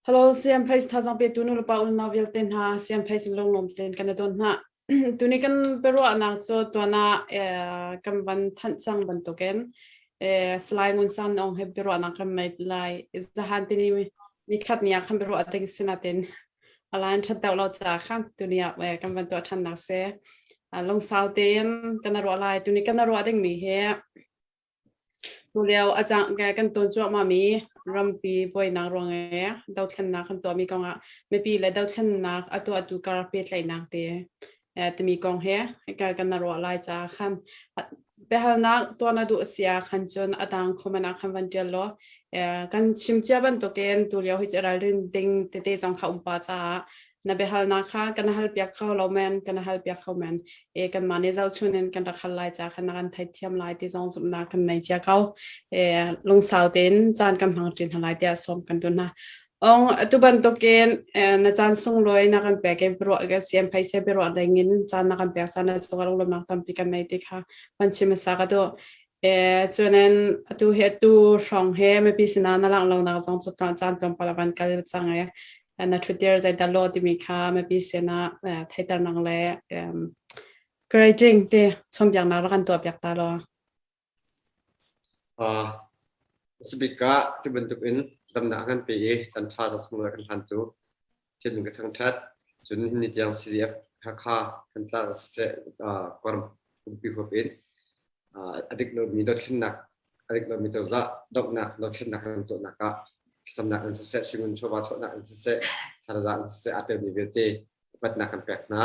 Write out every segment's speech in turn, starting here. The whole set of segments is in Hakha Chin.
Hello, CM Pace thazaang petu nulepa unau vialte hna, CM Pace in lunglawm tein kan i don hna. Tuni kan biaruahnak cu tuan ah kan van thanh cang bantukin Salai Ngun San Aung he biaruahnak kan ngei lai. Zahan tini nikhat ni ah khan biaruah ding sinatin align ṭhat deuh lo caah khan tuni ah kan van tuah ṭhannak si. Lungsau tein kan ruah lai. Tuni kan ruah dingmi hi Tulio a cang kan tawn cuahmahmi rampi buainak ruang i dothlennak kan tuahmi kongah mipi le dothlennak a tuahtu kar pehtlaihnak te timi kong he kan ruah lai caah khan biahalnak tuah na duh si ah khan cun a dang comment ah khan van ṭial law kan chim cia bantukin tulio hi cu ralrin ding tete zong kha um pah caah na biahalnak kha kan hal piak kho lo men kan hal piak kho men e kanmah nih zohchun in kan rak hal lai ca khan na kan theithiam lai ti zong zumhnak kan nei cia ko e lungsau tein caan kan hmang ṭin hna lai tiah sawm kan duh hna ong atu bantukin na caan sunglawi na kan pek i biaruah ka siam phei se biaruah ding in caan na kan pek caan na cungah lunglawmnak tampi kan nei ti kha van chim hmasa ka duh e cunin atu hi atu hrawng he mipi sinah na langh lonak zong cu caan tlawmpal a van kal cang e na ṭhutir zeidah law timi kha mipi sinah theihternak le grading te chawnhbiaknak rak kan tuahpiak ta law. Sibik ah ti bantuk in damnak kan pe i caan ṭha za chung kan hlantu thilnung ka thangṭhat. Cun ni tiang CDF Hakha Thantlang siseh Kawlram pumpi huap in a dik lomi dothlennak a dik lomi cozah dohnak dothlennak kan tuahnak ah thlacamnak in siseh singun chawva chuahnak in siseh thazaang in siseh aa telmi vialte upatnak kan pek hna.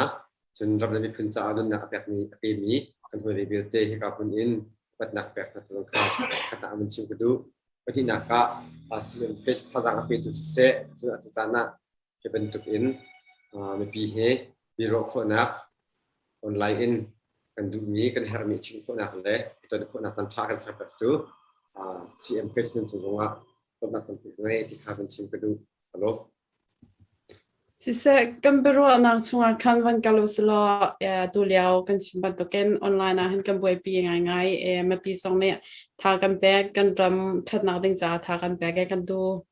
Cun ram le miphun caah nunnak a pekmi a pemi kan hawile vialte hika hmun in upatnak pek hna cu kha khatnak an chim ka duh. Pahnihnak ah CM Face thazaang a petu siseh cun atu caan ah hi bantuk in mipi he biaruah khawhnak online in kan duhmi kan herhmi chim khawhnak le i ton khawhnak caan ṭha kan serpiaktu CM President cung zongah lawmhnak tampi ka ngei ti kha kan chim ka duh. Ka lawm. Siseh, kan biaruahnak chungah khan van kal usilaw tulio kan chim bantukin online ah hin kan buaipi ngaingai. Mipi zong nih tha kan pek, kan ram ṭhatnak ding caah tha kan pek i kan duh.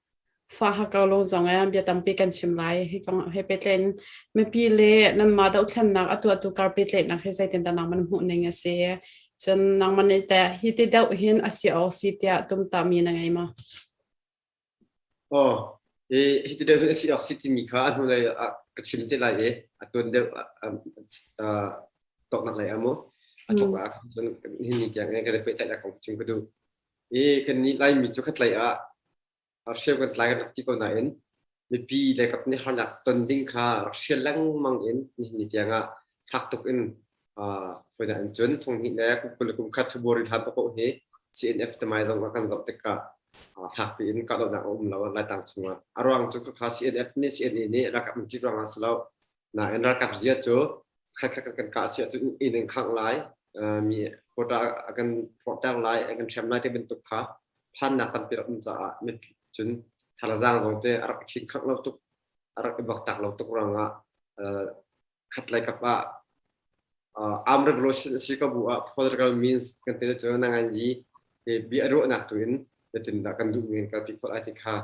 Fahakau zong ah bia tampi kan chim lai. Hi kong he pehtlaih mipi le nanmah dohthlennak a tuahtu kar pehtlaihnak hi zeitindah nangmah na hmuh ning a si? Cun nangmah nih teh hi ti deuh hin a si awk si tiah tumtahmi na ngei maw? Aw, hi hi ti deuh hin a si awk si timi kha a hnulei ah ka chim te lai i a tuan deuh tawknak lei ah mu a thawk ah cun hin ni tiang in kan i pehtlaihnak kong chim ka duh. I kannih Laimi cu khatlei ah hriam kan tlai kan rak ti ko nain mipi le kap nih harnak ton ding kha rak hrial lengmang in nihin ni tiang ah fak tuk in fawinak in cun thonghnih le kum 20 le kum khat February hlan paoh hi CNF tamai zong ah kan zoh tikah fakpi in kahdohnak a um lo Laitlang chungah. A ruang cu khakha CNF nih CNA nih ralkap an ṭih ruangah si lo. Nain ralkap zia cu khat khat kan kah si ahcun inn in khangh lai, mi quota a kan phorhter lai, a kan hrem lai ti bantuk kha phannak tampi rak um caah mipi cun thazaang zong te a rak i khin khangh lo tuk, a rak i bawktak lo tuk ruangah khatlei kap ah armed revolution a si ko bu ah political means kan ti cu nangan yi bia ruahnak tu in zeitindah kan duhmi kan kalpi khawh lai ti kha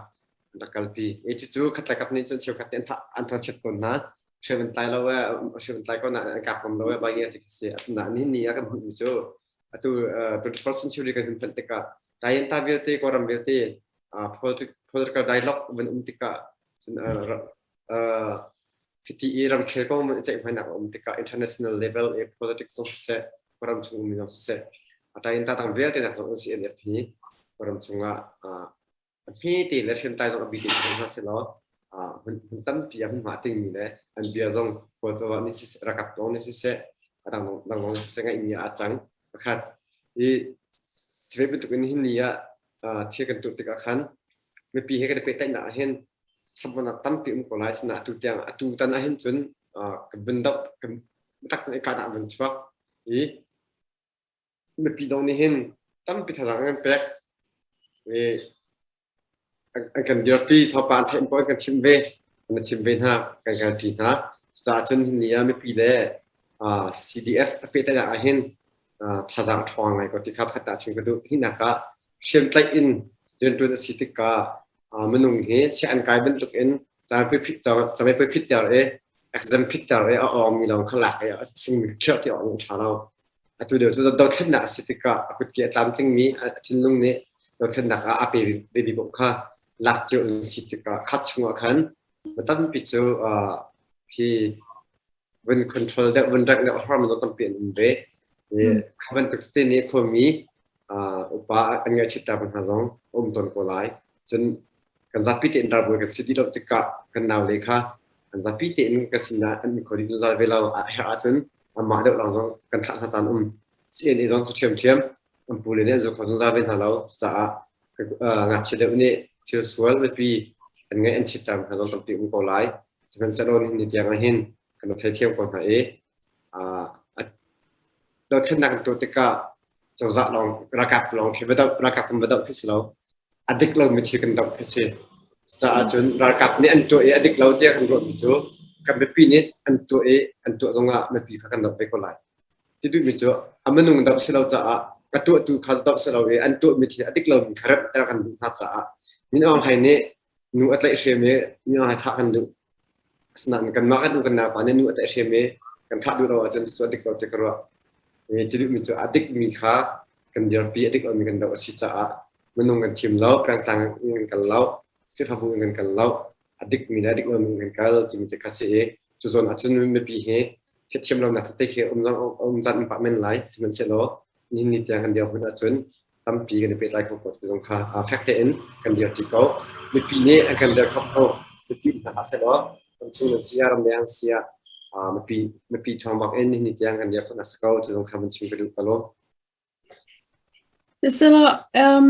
an rak kalpi. E cucu khatlei kap nih cun cheukhat nih an thangchiat tawn hna. Hriam an tlai lo e, hriam an tlai ko na an kap ngam lo e, bai nge ti khi si. Asinain nihin ni ah kan hmuhmi cu atu 21st century kan hun phanh tikah Tayenta vialte Kawlram vialte political dialogue van um tikah cun hiti i ramkhel kong man ceihmainak a um tikah international level i politics zong siseh ram chung ummi zong siseh Tayenta tang vialte nak zong CNF hi ram chungah a hmete le hriamtlai zong a bi te hna selaw hmun tampi ah hmunhma a tingmi le an bia zong Kawl cozah nih siseh ralkap zong nih siseh a dang dang zong nih siseh ngaihmi ah a cang pakhat i cu bantuk in hin ni ah thil kan tuah tikah khan mipi he kan i pehtlaihnak ah hin samhnak tampi um ko lai sinain atu tiang atu tan ah hin cun kan vun doh kan tak in kahnak vun chuak i mipi dong nih hin tampi thazaang an kan pek i an kan dirpi thawpa an theih paoh an kan chimh ve an chim ve hna kan kalṭi hna cucaah cun ni ah mipi le CDF a pehtlaih ah hin thazaang ṭhawng ngai ko ti kha pakhat ah chim ka duh hinak ah hriamtlaih in rianṭuan a si tikah. Minung hi sianginn kai bantuk in camipuai phitter i exam phitter i a awngmi lawng kha lak i a sungmi khirh ti awk a ṭha lo. Atu deuh cu dothlennak a si tikah a kutke a tlamtlingmi a thinlung nih dothlennak ah a pe vemi paoh kha lak cio an si tikah kha chungah khan mi tampi cu hi vun control deuh vun rengh deuh har minung tampi an um ve. Kha bantuk tete nih khuami upa an ngaihchiat hna zong a um tawn ko lai. Cun kan zapi tein ralbawi kan si dih lo tikah kan naule kha kan zapi tein kan sinah an um kho dih zungzal ve lo. A herh ahcun anmah deuh lawng zong kan thlah hna caan um. CNA zong cu ṭhiamṭhiam an pule nih an zul kho zungzal ve hna lo. Cucaah ngakchia deuh nih thil sual mipi an ngaih an chitter hna zong tampi um ko lai. Sihmanhsehlaw nihin ni tiang ah hin kan theithiam ko hna i dothlennak kan tuah tikah cozah lawng ralkap lawng khi va doh ralkap kan va doh khi si lo a dik lomi thil kan doh khi si caah cun ralkap nih an tuah i a dik lo tiah kan ruahmi cu kan mipi nih an tuah i an tuah zongah mipi kha kan doh ve ko lai ti duhmi cu a minung doh si lo caah a tuahtu kha doh si lo i an tuahmi thil a dik lomi kha remhter kan duh hna caah Min Aung Hlaing nih nu a tlaihhrem i Min Aung Hlaing thah kan duh Asinain kanmah kan u kan naupa nih nu a tlaihhrem i kan thah duh lo ahcun cucu a dik lo ti ka ruah. Ti duhmi cu a dikmi kha kan dirpi, a dik lomi kan doh a si caah minung kan thim lo, pengtlang in kan kal lo, Khrihfabu in kan kal lo, a dikmi le a dik lomi in kan kal timi te kha si i cu zawn ahcun mipi hi thiam lonak tete khi um um zan um pah men lai. Sihmanhsehlaw nihin ni tiang kan dirhmun ahcun tampi kan i pehtlai kho ko ti zong kha fek tein kan dirṭi ko. Mipi nih an kan dirkhawp ko. Mipi hna hlah sehlaw kan chung nan si ah ramleng si ah mipi mipi thawng bak in nihin ni tiang kan dir khawhnak si ko ti zong kha van chim ka duh ko lo. Siselaw um,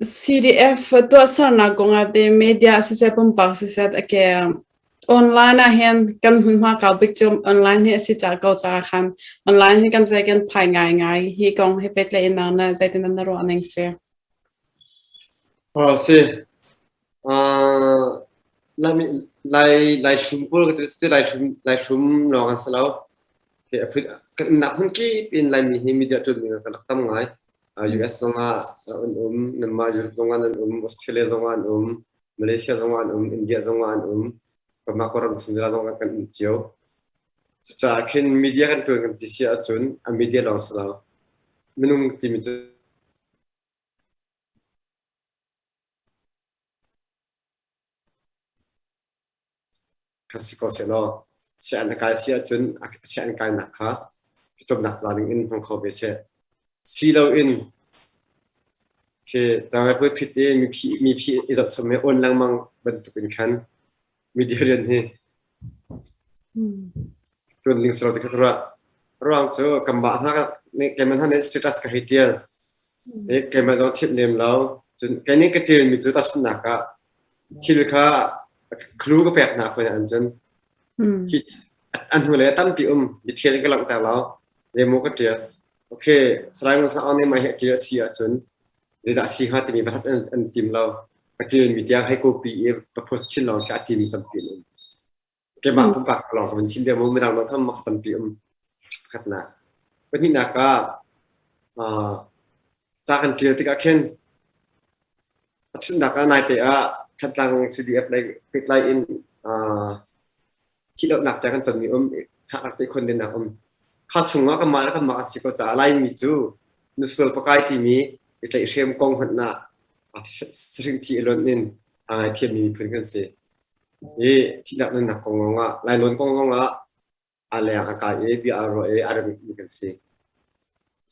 CDF tuahsernak kongah te media siseh pumpak siseh a ke Online ah hin kan hmunhma kau bik cu online hi a si cah ko caah khan online hi kan zei kan phai ngaingai. Hi kong he pehtlaihnak na zeitin na ruah ning si? Oh, si. Uh, Lai Lai Lai thlum pawl ka ti Lai thlum Lai thlum lawng an si lo. Kan umnak hmun kip in Laimi hi media ṭuanmi kan rak tam ngai. US zongah an um, nanmah Europe zongah nan um, Australia zongah an um, Malaysia zongah an um, India zongah an um, kanmah Kawlram chung zongah kan um cio. Cucaah khin media kan ṭuan kan ti si ahcun a media lawng si lo. Minung timi cu kha si ko sehlaw sianginn a kai si ahcun sianginn kainak kha cawmnak za ding in hmang kho ve seh. Si loin khi cangai phit i miphi miphi i zohchom i awn lengmang bantuk in khan media rian hi tuan ding si lo ti kha ka ruah. Ruang cu kanmah hna nih keimah hna nih status ka hei tial. I keimah zong chimh lem lo. Cun kei nih ka tialmi cu tahchunhnak ah thil kha clue ka pek hna fawn an cun hi an hnu le tampi um detail in ka langhter lo demo ka tial okay Salai Musa on mai he tial si ahcun zeidah si hnga timi pakhat an tim lo ka tial mi tiang hei copy i ka post chin lawng khi a tim tampi um keimah pumpak lawng ka vun chim bia mu midang lawng kha mak tampi um pakhatnak pahnihnak ah ca kan tial tikah khin a chunnak ah naite ah Thantlang CDF lei pehtlai in thihlohnak tiang kan tonmi um thahnak te khondennak um kha chungah kanmah le kanmah kan si ko caah Laimi cu nusual pakai timi i tlaihhrem kong hmanh ah sahring thi i lonh in aa ngaithiammi miphun kan si. I thihnak nunnak kong zongah Lainawn kong zongah a leng a kai i bia aa ruah i a remmi kan si.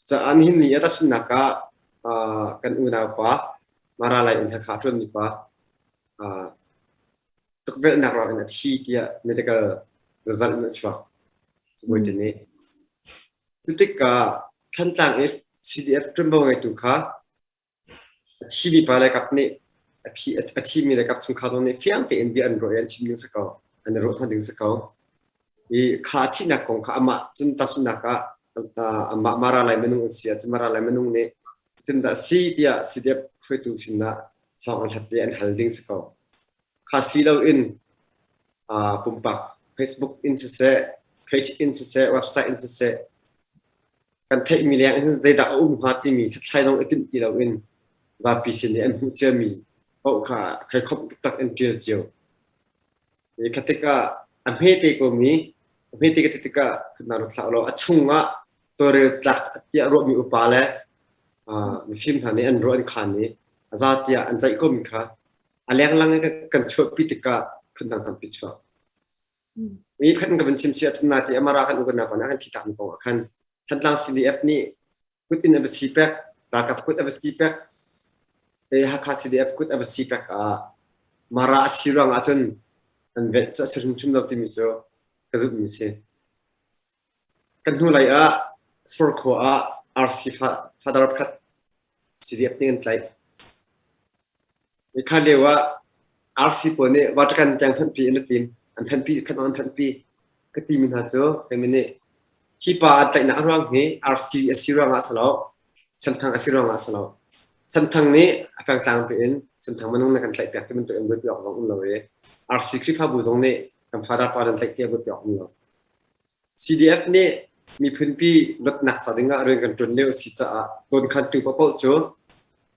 Caah nihin ni ah tahchunhnak ah kan unau pa Mara Lai in Hakha ṭuanmi pa tukvelhnak ruang in a thi tiah medical result in a chuak. Cabuai te nih. Cutikah Thantlang i CDF ṭuanvo ngeitu kha A thimi pa le kap nih a thimi le kap chungkhar zong nih fiang tein bia an ruah i an chim ding si ko. An i ruah hna ding si ko. I kha thihnak kong kha amah cun tahchunhnak ah amah Mara Lai minung an si ahcun Mara Lai minung nih cutin dah si tiah CDF hruaitu sinah thawng an hlat i an hal ding si ko. Kha si loin pumpak Facebook in siseh, page in siseh, website in siseh kan theihmi leng in zeidah a um hnga timi hlathlai zong i timh ti loin zapi sin i an hmuh ciami. paoh kha kheikhawmh taktak in ṭial cio. I kha tikah a hmete komi a hmete ka ti tikah thutnak rak thlah law a chungah tawlrel tlak tiah ruahmi upa le mifim hna nih an ruah an khaan i a za tiah an ceih komi kha a lenglang in kan chuahpi tikah phundang tampi chuak. Mi khat in ka van chim si ahcun nati Amara kan ukan pa kan thi tak mi kong ah khan Thantlang CDF nih kut in a va si pek ralkap kut a va si pek te Hakha CDF kut a va si pek ah Mara a si ruang ahcun an velh cu a si hrimhrim lo timi cu ka zumh mi si. Kan hnu lei ah Surkhua ah RC father pakhat CDF nih an tlaih. Kha lio ah RC pawl nih Vatican tiang phanhpi an tim. An phanhpi khan an phanhpi. Ka timi hna cu hei nih hi pa an tlaihnak a ruang hi RC a si ruangah a si lo. Senthang a si ruangah a si lo. Senthang nih a pengtlang pi in Senthang minung na kan tlaih piak ti bantuk in buaipi awk zong um lo i RC Khrihfabu zong nih kan father pa nan tlaih tiah buaipi awk um lo. CDF nih miphunpi luatnak ca dingah rian kan ṭuan lio a si caah dawnkhantu paohpaoh cu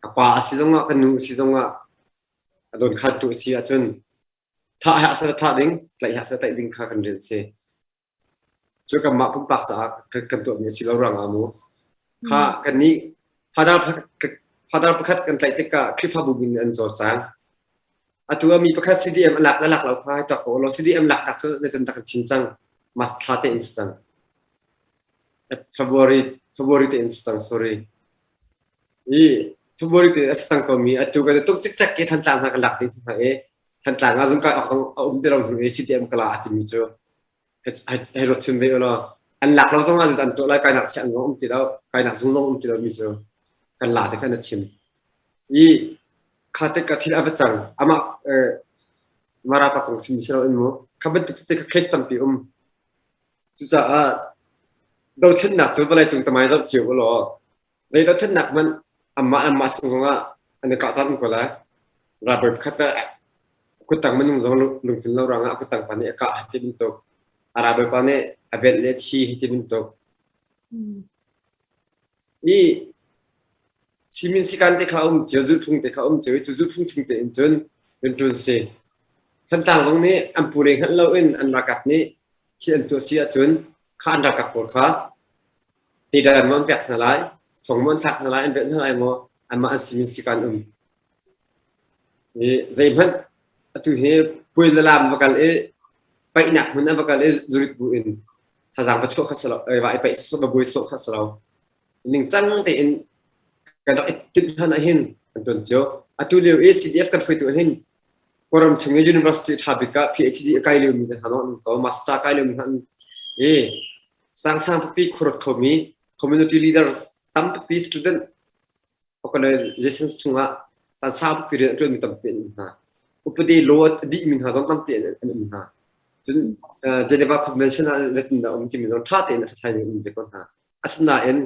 ka pa a si zongah ka nu a si zongah a dawnkhantu a si ahcun thah he a thah ding, tlaih he a tlaih ding kha kan rian a si. Cu kanmah pumpak caah kan tuahmi a si lo ruangah mu. Kha kannih father father pakhat kan tlaih tikah Khrihfabu min an cawlcang. Atu ah mi pakhat CDM a lak le lak lo kha hei tuak ko law CDM laknak cu zeitin dah kan chim cang. Mas thla te in si cang. February February te in si cang sorry. I February te a si cang ko mi atu kan tuk cikcek ke Thantlang hna kan lak ding hna i Thantlang ah zungkai awk zong a um ti lo hnu i CDM ka la a timi cu hei ruat chun ve ulaw an lak lo zong ah an tuah lai kainak chiah zong um ti lo kainak zung zong um ti lo mi cu kan la te khan a chim i kha te ka thil a va cang amah mara pa kong chim si lo in mu kha bantuk te kha case tampi um cucaah dothlennak cu vawlei cung tamai zoh cio ulaw zei dothlennak hmanh amah amah chung zongah an i kah caan um ko lai ralbawi pakhat le kuttang minung zong lungtlin lo ruangah a kuttang pa nih a kah ti bantuk a ralbawi pa nih a velh le thi ti bantuk i simin sikan te kha um cio zulhphung te kha um cio i cu zulhphung chung te in cun rianṭuan si Thantlang zong nih an pu le hngalh loin an ralkap nih thil an tuah si ahcun kha an ralkap pawl kha Tidan maw an pek hna lai, thong maw an thlak hna lai, an velh hna lai maw, anmah an simin sikan um. I zeihmanh atu hi puai le lam va kal i paihnak hmun ah va kal i zurit bu in thazaang va chuah kha si lo, va i paih sawsawh va buai sawh kha si lo. Ningcang tein kan rak i timh hlan ah hin kan tuan cio. Atu lio i CDF kan hruaitu ah hin Kawlram chung i university ṭha bik ah PhD a kai liomi hna an um ko, master kai liomi hna an i Sangsang pipi khuaruat khomi community leaders tampi student organizations chungah sang pipi rian a ṭuanmi tampi an um hna. Upadi law a dihmi hna zong tampi an um hna. Cun Geneva Convention ah zeitindah um timi zong ṭha tein a hlathlaimi an um ve ko hna. Asinain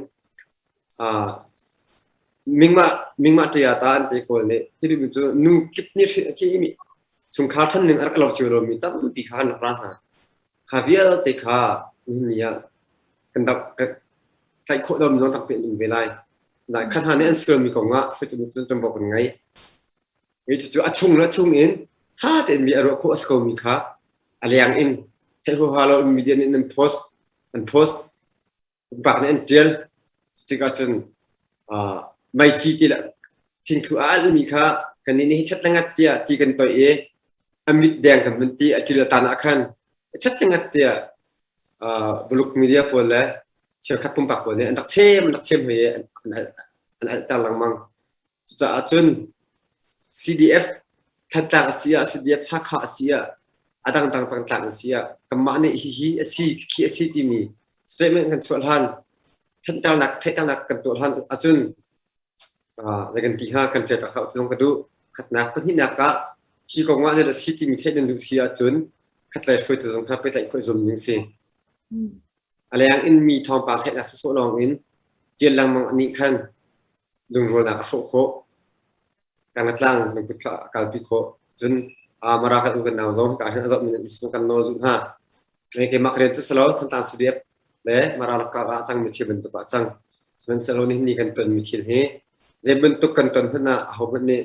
mingmah mingmah ṭia ta an ti kawl nih hi cu nu kip nih khi chungkhar ṭhan ning a rak lo cio lomi tampi kha an rak ra hna. Kha vialte kha nihin ni ah kan rak tlaih khawh lomi zong tampi an um ve lai. Kha hna nih an sualmi kong ah hruaitu ṭuanvo kan ngei. Mi cucu a chung le chung in ṭha tein mi a ruah khawh a si komi kha a leng in theih huaha lo in media nih an post an post Pumpak nih an ṭial. Cutikah cun meici ti le thingthu a alhmi kha kannih nih hi chat le ngat tiah ti kan toih i a mit deng kan vun ti a ṭil a tan ah khan chat le ngat tiah buluk media pawl le cheukhat pumpak pawl nih an rak chem an rak chem hoi i an alhter lengmang. Cucaah cun CDF Thantlang a si ah, CDF Hakha a si ah, a dangdang pengtlang a si ah, kanmah nih hihi a si, khi a si timi statement kan chuah hlan, thanternak, theihternak kan tuah hlan ahcun zei kan ti hnga, kan ṭial hlah cu ka duh. Khatnak pahnihnak ah hi kong ah a si timi theih nan duh si ahcun khatlei hruaitu zong kha pehtlaih khawh zuam ding si. A leng in mi thawngpang theihnak sawsawh lawng in ṭial lengmang nih khan lungrualnak a hrawh khawh. Kangatlang lungput kha a kalpi khawh. Cun Mara kan u kan nau zong ka hin a zohmi nan um kan nawl duh hna. Keimah ka rian cu si lo, Thantlang CDF le Mara lakar ah a cangmi thil bantuk ah a cang. Sihmanhsehlaw nihin ni kan tonmi thil hi zei bantuk kan ton hmanh ah ahohmanh nih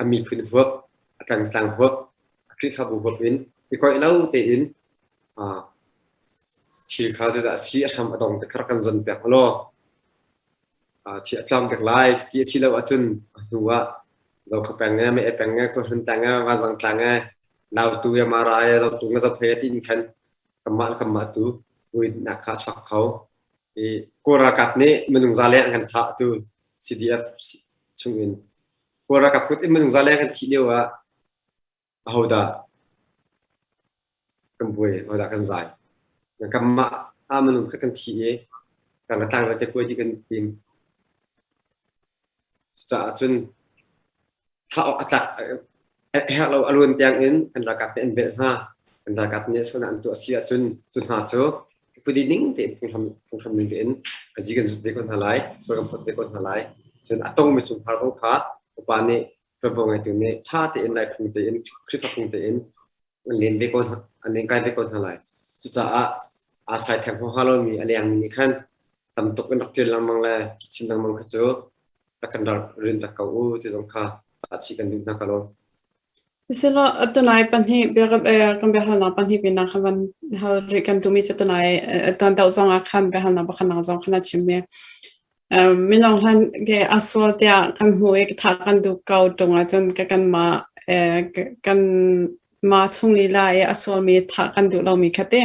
A miphun huap, a pengtlang huap, a Khrihfabu huap in i koih lo tein thil kha zeidah a si a hram a dong te kha rak kan zon piak law thi a tlawm pek lai. Ti a si lo ahcun a hnu ah Zokhua peng e, Meh peng e, Khuahlun tlang e, Vanzang tlang e, Lautu e, Mara e, Zotung e, Zophei e tiin khan kanmah le kanmah tu buainak kha a chuak kho. I Kawl ralkap nih minung za leng an kan thah tu CDF chungin Kawl ralkap kut in minung za leng kan thih lio ah ahodah kan buai, ahodah kan zai. Kanmah ah minung kha kan thi i kan tlang le te kuai ti kan tim. Cucaah cun thah awk a tlak a herh lo a luan tiang in kan ralkap nih an velh hna. Kan ralkap nih sualnak an tuah a si ahcun cu hna cu pudi ning tein phunghram phunghram ning tein a zi kan zut ve ko hna lai, sual kan phawt ve ko hna lai. Cun a tongmi chungkhar zong kha upa nih ṭuanvo ngeitu nih ṭha tein Lai phung tein Khrihfa phung tein an len ve ko hna an len kai ve ko hna lai. Cucaah aa sai theng huaha lomi a lengmi nih khan tam tuk in rak ṭial lengmang le rak chim lengmang kha cu rak kan rin tak ko u ti zong kha chih kan duh hna ka lo. Silo tunai pahnih kan biahalnak pahnih pinah khan van hal rih kan duhmi cu tunai tuan deuh zong ah khan biahalnak pakhatnak zong khan a chim i minung hlan ke a sual tiah kan hmu i thah kan duh ko ṭung ahcun ka kanmah kan mah chung lila i a sualmi thah kan duh lomi kha ti.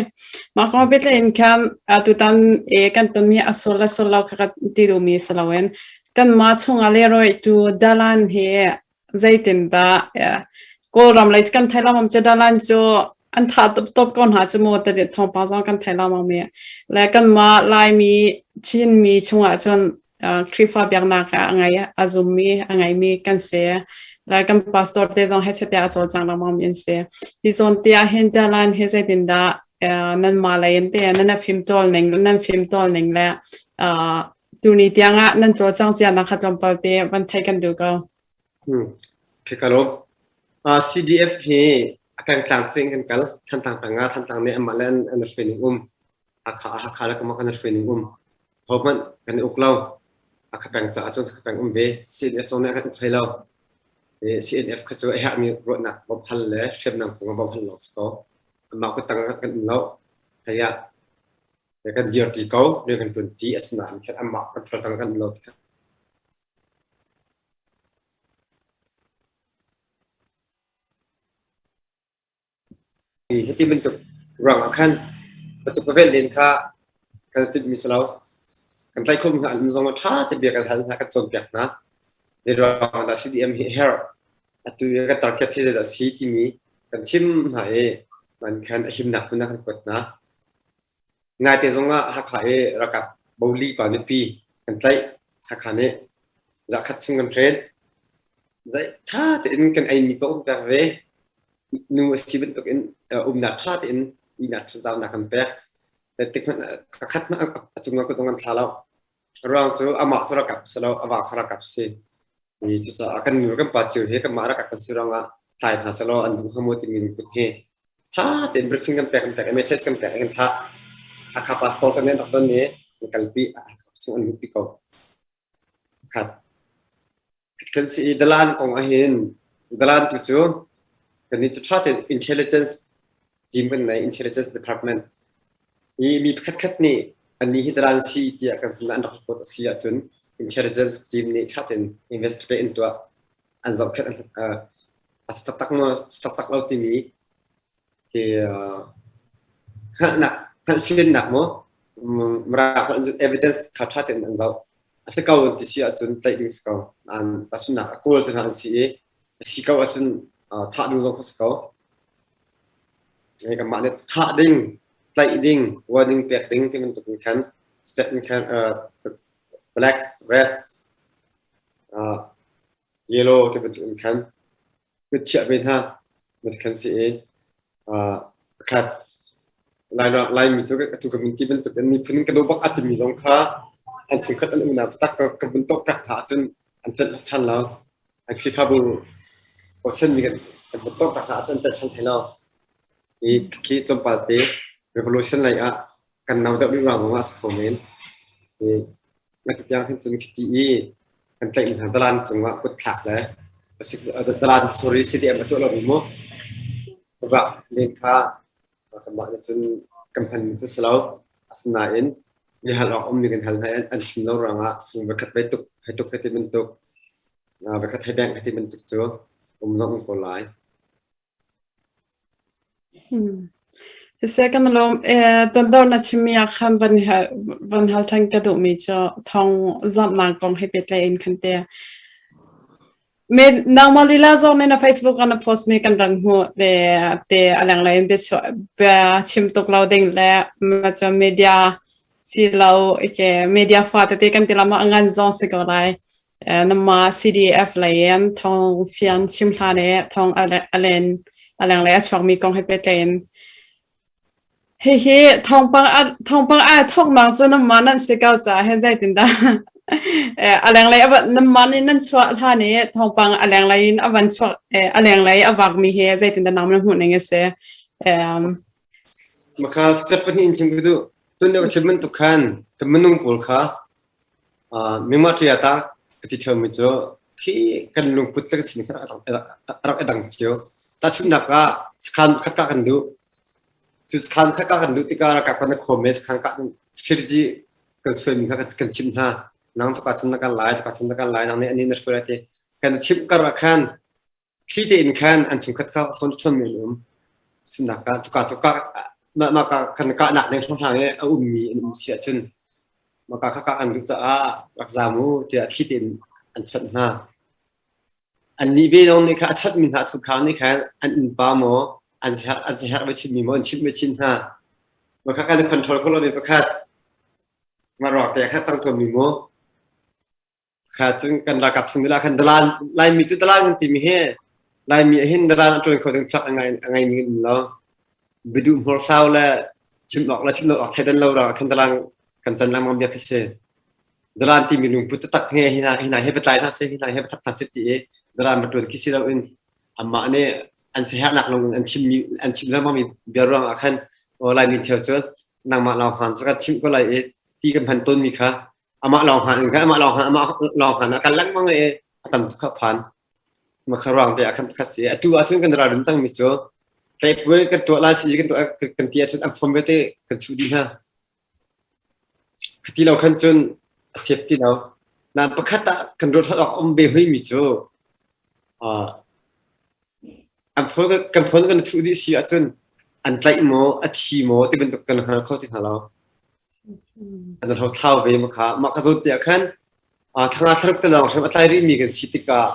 Mah kong biatlai in khan tutan i kan tonmi a sual le sual lo kha ka ti duhmi si loin kanmah chungah lerawihtu dalan hi zeitindah Kawlram lei kan thei lo cu dalan cu an thah top ko hna cu mu ti thawngpang zong kan thei lo mi le kanmah Laimi Chinmi chungah cun Khrihfa biaknak ah a ngei a zummi a ngeimi kan si le kan pastor te zong he tiah a cawlcang lengmang mi an si hi zawn te ah hin dalan hi zeitindah nanmah lei in te nan fimtawl ning nan fimtawl ning le tuni tiangah nan cawlcang cia nak kha tlawmpal te van thei kan duh ko. Ka lawm. CDF hi a pengtlang fing kan kal. Thantlang peng ah Thantlang nih anmah le an hruai ning um. Hakha Hakha le Kamak an hruai ning um. Hohmanh kan i uk lo. Hakha peng caah cun Hakha peng um ve. CNF zong nih a kan uk hlei lo. CNF kha cu a herhmi ruahnak bawmh hal le hriamnam kong ah bawmh hal lawng si ko. Anmah kuttang ah kan um lo. Hei ah kan dirṭi ko, rian kan ṭuanṭi asinain khan anmah control tang kan um lo tikah Hiti bantuk ruangah khan bantuk ka velh len kha kan timhmi si lo. Kan tlaih khawhmi hna an zong ṭha te bia kan hal hna, kan cawnpiak hna. Zei ruangah dah CDM hi a herh? Atu i kan target hi zeidah a si timi kan chim hna i man khan a himnak hmun ah kan kuat hna. Ngaite zongah Hakha i ralkap boli pa nupi kan tlaih. Hakha nih zarhkhat chung kan hren. Zei ṭha tein kan eimi paoh kan pek ve. Nu a si bantuk in umnak ṭha tein ihnak zaunak kan pek. Tik hmanh kakhat hmanh a cungah kut zong kan thla lo. A ruang cu amah cu ralkap si lo, a va kha ralkap si. Cucaah kan nu kan pa cio hi kanmah ralkap kan si ruangah tlai hna sehlaw an duh hnga maw timi lungput hi ṭha tein briefing kan pek kan pek message kan pek kan thlah. Hakha pastor kan rak don i an kalpi Hakha chung an luhpi ko. Khat. Kan si i dalan kong ahhin dalan tu cu kannih cu ṭha tein intelligence team kan nei intelligence department i mi pakhatkhat nih annih hi dalan si tiah kan sinah an rak report a si ahcun intelligence team nih ṭha tein investigate an tuah an zohkhenh a si taktak maw si taktak lo timi hi hngalhnak hngalhfiannak maw Mirang holh in evidence kha ṭha tein an zoh a si ko an ti si ahcun tlaih ding si ko an tahchunhnak a kawl te hna an si i a si ko ahcun thah ding zong kha si ko kanmah nih thah ding tlaih ding warning pek ding ti bantuk in khan step in khan black red yellow ti bantuk in khan kut chiah ve hna mat khan si i pakhat Laimi cu atu ka min ti bantuk in miphun in ka daw bak a timi zong kha an chungkhat an unau tak ka vun tok tak hna ahcun an celh ṭhan lo. An Khrihfabu bochanmi kan vun tok tak hna ahcun an celh ṭhan thai lo. Hi khi tlawmpal te revolution lei ah kan no deuh rih ruang zong ah a si kho men. Hi atu tiang hin cun khiti i kan tlaihmi hna dalan cungah kut thlak le Dalan sorry CDM a tuah lomi mu. Vak men kha kanmah nih cun kan hmanmi cu si lo. Asinain mi hal awk ummi kan hal hna i an chim lo ruangah chung voikhat vai tuk hei tuk hei ti bantuk voikhat hei bengh hei ti bantuk cu um zong um ko lai. Siseh kan lawm. Tontor na chimmi ah khan van hal van hal ṭhan ka duhmi cu thawng zamhnak kong he pehtlaih in khan te. Me nangmah lila zong nih na Facebook ah na post mi kan rak hmuh te te a lenglei in bia bia chim tuk lo ding le ma cu media si lo ke media fa tete kan ti lama ngan zong si ko lai. Nama CDF lei in thawng fian chim hlan i thawng a len a lenglei a chuakmi kong he pehtlaih in Hihi thawngpang a thawngpang aa thawknak cu nanmah nan si ko caah hin zeitindah a lenglei a van nanmah nih nan chuah hlan i thawngpang a lenglei in a van chuak a lenglei a vakmi hi zeitindah nang na hmuh ning a si? Maka step pahnih in chim ka duh. Tun ka chim bantuk khan kan minung pawl kha mimah ṭia ta ka ti ṭheumi cu khi kan lungput le kan sining kha rak i dang cio. Tahchunhnak ah sakhan khat ka kan duh. Cu sakhan khat ka kan duh tikah ralkap kan i khawm i sakhan kah strategy kan suaimi kha kan chimh hna. Nang cuka cun na kal lai, cuka cun na kal lai, nang nih anih na hruai lai ti. Kan i chimh kar ah khan thli tein khan an chungkhat kha phone chawnmi an um. Chimnak ah cuka cuka mah ka kan kahnak ding hrawnghrang i a ummi an um si ahcun maka kha kah an duh caah rak zaam u tiah thli tein an chawnh hna. Annih ve zong nih kha a chawnhmi hna chungkhar nih khan an innpa maw an siaherh an siaherh ve chinmi maw an chimh ve chin hna. Mah kha kan i control kho lomi pakhat mah ruak te kha cang tawnmi maw Kha cun kan ralkap chung ah khan dalan Laimi cu dalan kan timi hi Laimi ah hin dalan a ṭuan kho ding thluak a ngai a ngeimi kan um lo. Biaduh hmursau le chim awk le chim lo awk thleidan lo ruangah khan dalan kan can lengmang bia khi si. Dalan timi lungput taktak he hi hna hi hna hi va tlai hna seh hi hna hi va that hna seh ti i dalan va ṭuan khi si loin amah nih an siaherhnak lung in an chimmi an chim lengmangmi bia ruangah khan aw Laimi ṭheo cu nangmah lawng hmaan cu kan chimh ko lai i ti kan hman tawnmi kha amah lawng hmaan in khan amah lawng hmaan amah lawng hmaan a kal lengmang i a tam tuk kha phan makha ruang te ah khan pakhat si atu ahcun kan ralrin cangmi cu tleipuai kan tuah lai si kan tuah kan ti ahcun an phone vialte kan chuh dih hna khati lo khan cun a sep ti lo na pakhat ah kan ruat awk um ve hui mi cu An phone kan phone kan chuh dih si ahcun an tlaih maw, a thi maw ti bantuk kan hngal kho ti hna lo. An hlo thlau ve ma kha. Mah ka zawn te ah khan thla thlaruk te lawng hrim a tlai rihmi kan si tikah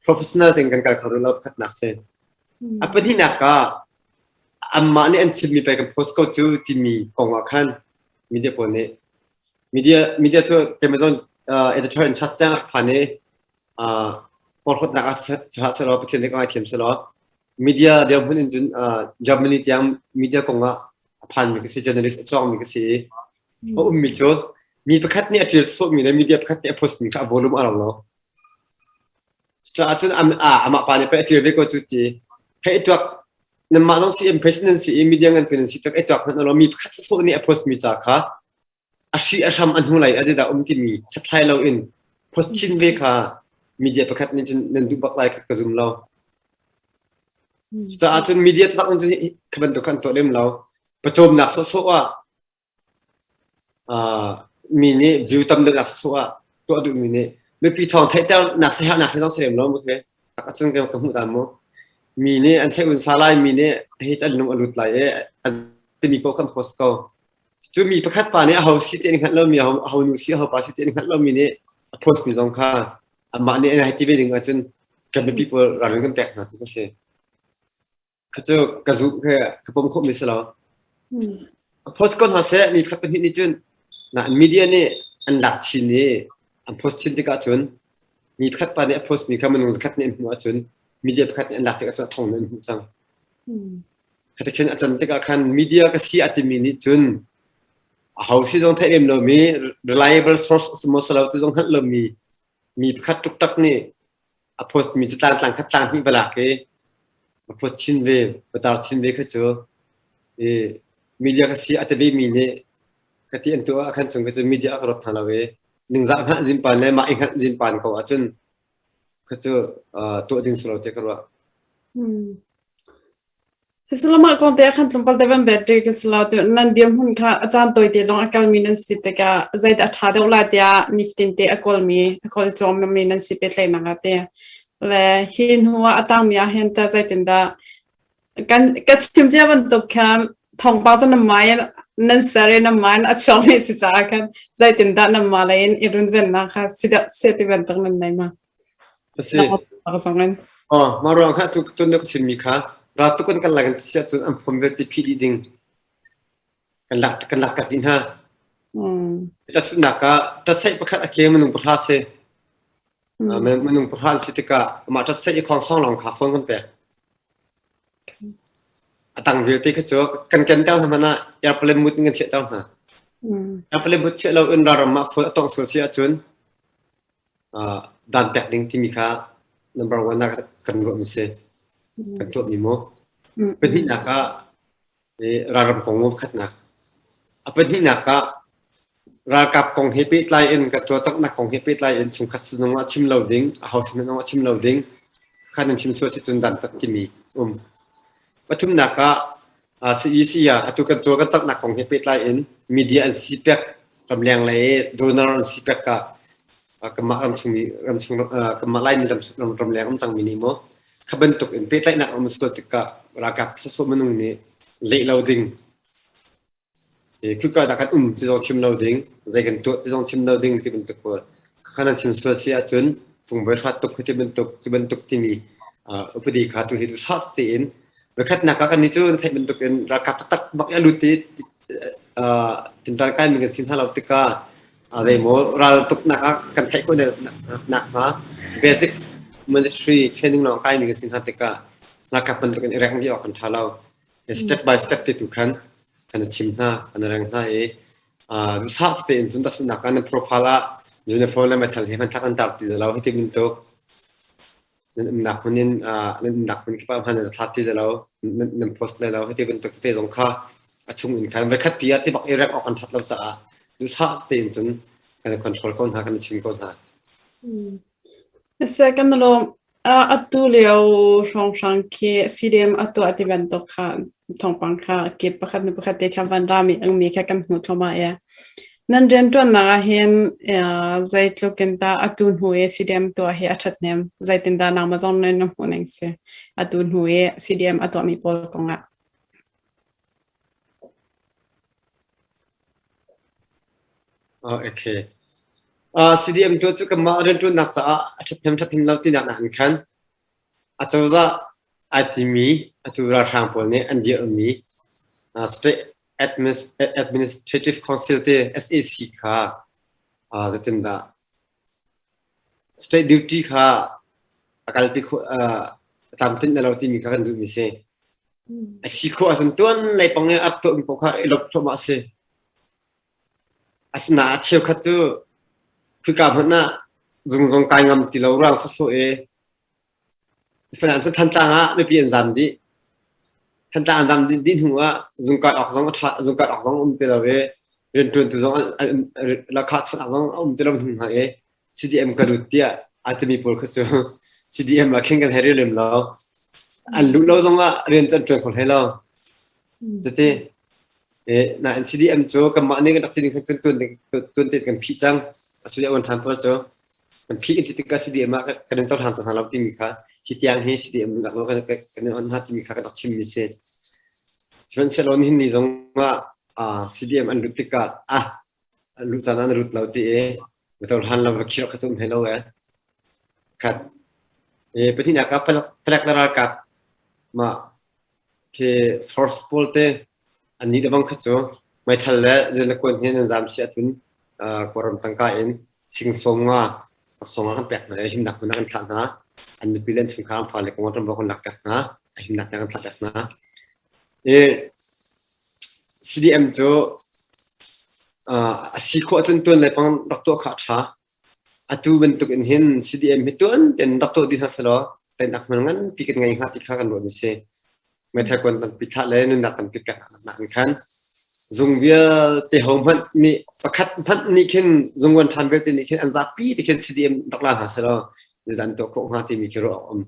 professional tein kan kal kho rih lo pakhatnak si. A pahnihnak ah anmah nih an chimmi pei kan post ko cu timi kong ah khan media pawl nih media media cu keimah zong editor in charge tiang rak phan i porhlawtnak ah hlah sehlaw Pathian nih ka ngaithiam sehlaw media dirhmun in cun Germany tiang media kong ah a phanmi ka si journalist a cawngmi ka si i a ummi cu mi pakhat nih a ṭial sawhmi le media pakhat nih a postmi kha a volume a rang lo. Cucaah cun amah pa nih pei a ṭial ve ko cu ti hei tuak nanmah zong si president si i media nganpi nan si tuak ei tuak hmanh law mi pakhat sawsawh nih a postmi ca kha a hri a hram a hnulei a zeidah um timi hlathlai loin post chin ve kha media pakhat nih cun nan duh bak lai ka zum lo. Cucaah cun media taktak nih cun kha bantuk kha an tuah lem lo. Pawcawmnak sawhsawh ah mi nih view tam deuhnak sawhsawh ah tuah duhmi nih mipi thawng theihternak siaherhnak hi zong si lem lo mu tak ahcun ka hmuh dan mu. Mi nih an check un sa lai mi nih hi an lung a lut lai i an timi paoh kan post ko. Cu mi pakhat pa nih aho si ti an hngalh lomi, aho nu si, aho pa si ti an hngalh lomi nih a post mi zong kha amah nih an hei ti ve ding ahcun kan mipi pawl ralrin kan pek hna cu ka si. Kha cu ka zumh kha ka pom khawhmi si lo. A post ko hna seh mi pakhat pahnih nih cun na media nih an lak chin i an post chin tikah cun mi pakhat pa nih a post mi kha minung zakhat nih an hmuh ahcun media pakhat nih an lak tikah cun a thong nih an hmuh cang. Khatikhin a can tikah khan media ka si a timi nih cun aho si zong theih lem lomi reliable source a si maw si lo ti zong hngalh lomi mi pakhat ṭukṭak nih a post mi cu tlang tlang khat tlang hnih va lak i a post chin ve va tar chin ve kha cu i media ka si a ti ve mi nih ka ti an tuah ah khan cung ka cu media a ka rawt hna lo i ningzah hngalh zinpan le mah i hngalh zinpan ko ahcun. Kha cu tuah ding si lo te ka ruah. Sisalamah kong te khan tlawmpal te van battery ka si lo tu nan dirhmun kha a caan tawi te lawng a kalmi nan si tikah zeidah a ṭha deuh lai tiah nifatin te a kawlmi a kawl cuahmahmi nan si pehtlaihnak ah te le hi hnu ah a tangmi ah hin tah zeitindah kan ka chim cia bantuk khan thawngpang cu nan mah in nan ser i nan mah in a chuakmi si caah khan zeitindah nan mah lei in i runvennak kha si deuh seh ti bantuk nan nei ma? A si. Aw, mah ruang kha tu tun na ka chimmi kha ral tuk in kan lak in si ahcun an phone vialte phih dih ding kan lak kan lak dih hna. Tahchunhnak ah ṭatsaih pakhat a ke minung pahra si. Minung pahra an si tikah amah ṭatsaih i khawngsawng lawng kha phone kan pek. A tang vialte kha cu kan kenter hna hmanh ah airplane mode in kan chiahter hna. Airplane mode chiah lo in ralram ah phone a tawngh sual si ahcun dan pek ding timi kha number one ah kan ruahmi si. Kan tuahmi mu. Pahnihnak ah ralram kong mu pakhatnak. A pahnihnak ah ralkap kong he pehtlai in ka cawlcanghnak kong he pehtlai in chungkhat sinung ah chim lo ding, aho sin ah chim lo ding, kha nan chim sual si cun dan tak timi um. Pathumnak ah CEC ah atu kan cawl kan canghnak kong he pehtlai in media an si pek ramleng lei donor an si pek ah kanmah ramchung ramchung kanmah Laimi ramleng um cangmi nih maw kha bantuk in pehtlaihnak um sual tikah ralkap sawsawh minung nih leh lo ding Khika dah kan um ti zong chim lo ding, zei kan tuah ti zong chim lo ding ti bantuk pawl. Kha nan chim sual si ahcun fungvoi hrat tuk khi ti bantuk, cu bantuk timi upadi kha tu hi tu sah tein voikhatnak ah kan nih cu na theih bantuk in ralkap taktak bak i a lut i tinṭan kaimi kan si hna lo tikah zeimaw ral tuknak ah kan theih khawh nakhnga basics military training lawng kaimi kan si hna tikah ralkap bantuk in i reng dih awk kan ṭha lo. Step by step te tu khan kan chim hna, kan reng hna i duhsah tein cun tahchunhnak ah nan profile ah uniform le meithal he hmanthlak an tar ti lo hi ti bantuk nan umnak hmun in nan umnak hmun kip ah hman nan thla ti lo nan post lai lo hi ti bantuk te zong kha a chung in khan voikhat pi ah ti bak i rek awk an that lo caah duhsah tein cun kan control ko hna kan chim ko hna. Second lawm Atu lio hrawnghrang khi CDM a tuah ti bantuk kha thawngpang kha kip pakhat hnu pakhat te kha van rami angmi kha kan hmuh thluahmah i nan rianṭuannak ah hin zeitluk in dah atu hnu i CDM tuah hi a ṭhathnem? Zeitindah nangmah zong nih na hmuh ning si atu hnu i CDM a tuahmi pawl kongah? Okay. CDM tuah cu kanmah rianṭuannak caah a ṭhathnem ṭhathnem lo tinak nakin khan acozah ai timi atu ralhrang pawl nih an dirhmi State Administrative Council te SAC kha zeitindah state duty kha a kalpi khawh a tlamtlinh na lo timi kha kan duhmi si. A si khawh ahcun tuan lei pang i a tuahmi paoh kha i lawmh thluahmah a si. Asinain a cheukhat cu khika hmanh ah zungzung kai ngam ti lo ruang sawsawh i Falam cu Thantlang ah mipi an zam dih. Thantlang an zam dih hnu ah zungkai awk zong a ṭha, zungkai awk zong a um ti lo i rianṭuantu zong lahkhah chuahnak zong a um ti lo hnu hna i CDM ka lut tiah aa timi pawl kha cu CDM ah khin kan hei rel lem lo. An luh lo zong ah rian cu an ṭuan kho hlei lo. Cuti nain CDM cu kanmah nih kan rak ti ning khan cun tuan tein kan phih cang. Atu lio ṭhan pawl cu kan phih kan ti tikah CDM ah kan in cohlang hna lo timi kha hi tiang hi CDM lak lo kan in on hna timi kha kan rak chimmi si. Sihmanhsehlaw nihin ni zong ah CDM an lut tikah ah luh caan ah na lut lo ti i na cohlan lo va khirh kha cu um hlei lo ee. Khat. Pahnihnak ah palek le ralkap mah khi force pawl te annih le bang kha cu meithal le zelekuan he nan zam si ahcun Kawlram tangka in sing sawm nga sawng ah kan pek hna i himnak hmun ah kan thlah hna. An nupi le an chungkhar an fale kong ram kan lak piak hna. A himnak kan thlah piak hna. I CDM cu a si khawh ahcun tuan le pang rak tuah kha a ṭha. Atu bantuk in hin CDM hi tuan tein rak tuah dih hna sehlaw teinak hmun nganpi kan ngei hnga ti kha kan ruahmi si. Meithal kuan tampi thlah le nunnak tampi pek nak in khan zung vialte ho hmanh nih pakhat hmanh nih khin zungwan ṭhan vialte nih khin an zapi te khin CDM rak la hna sehlaw. Zeidah an tuah khawh hnga timi khi ruah awk um.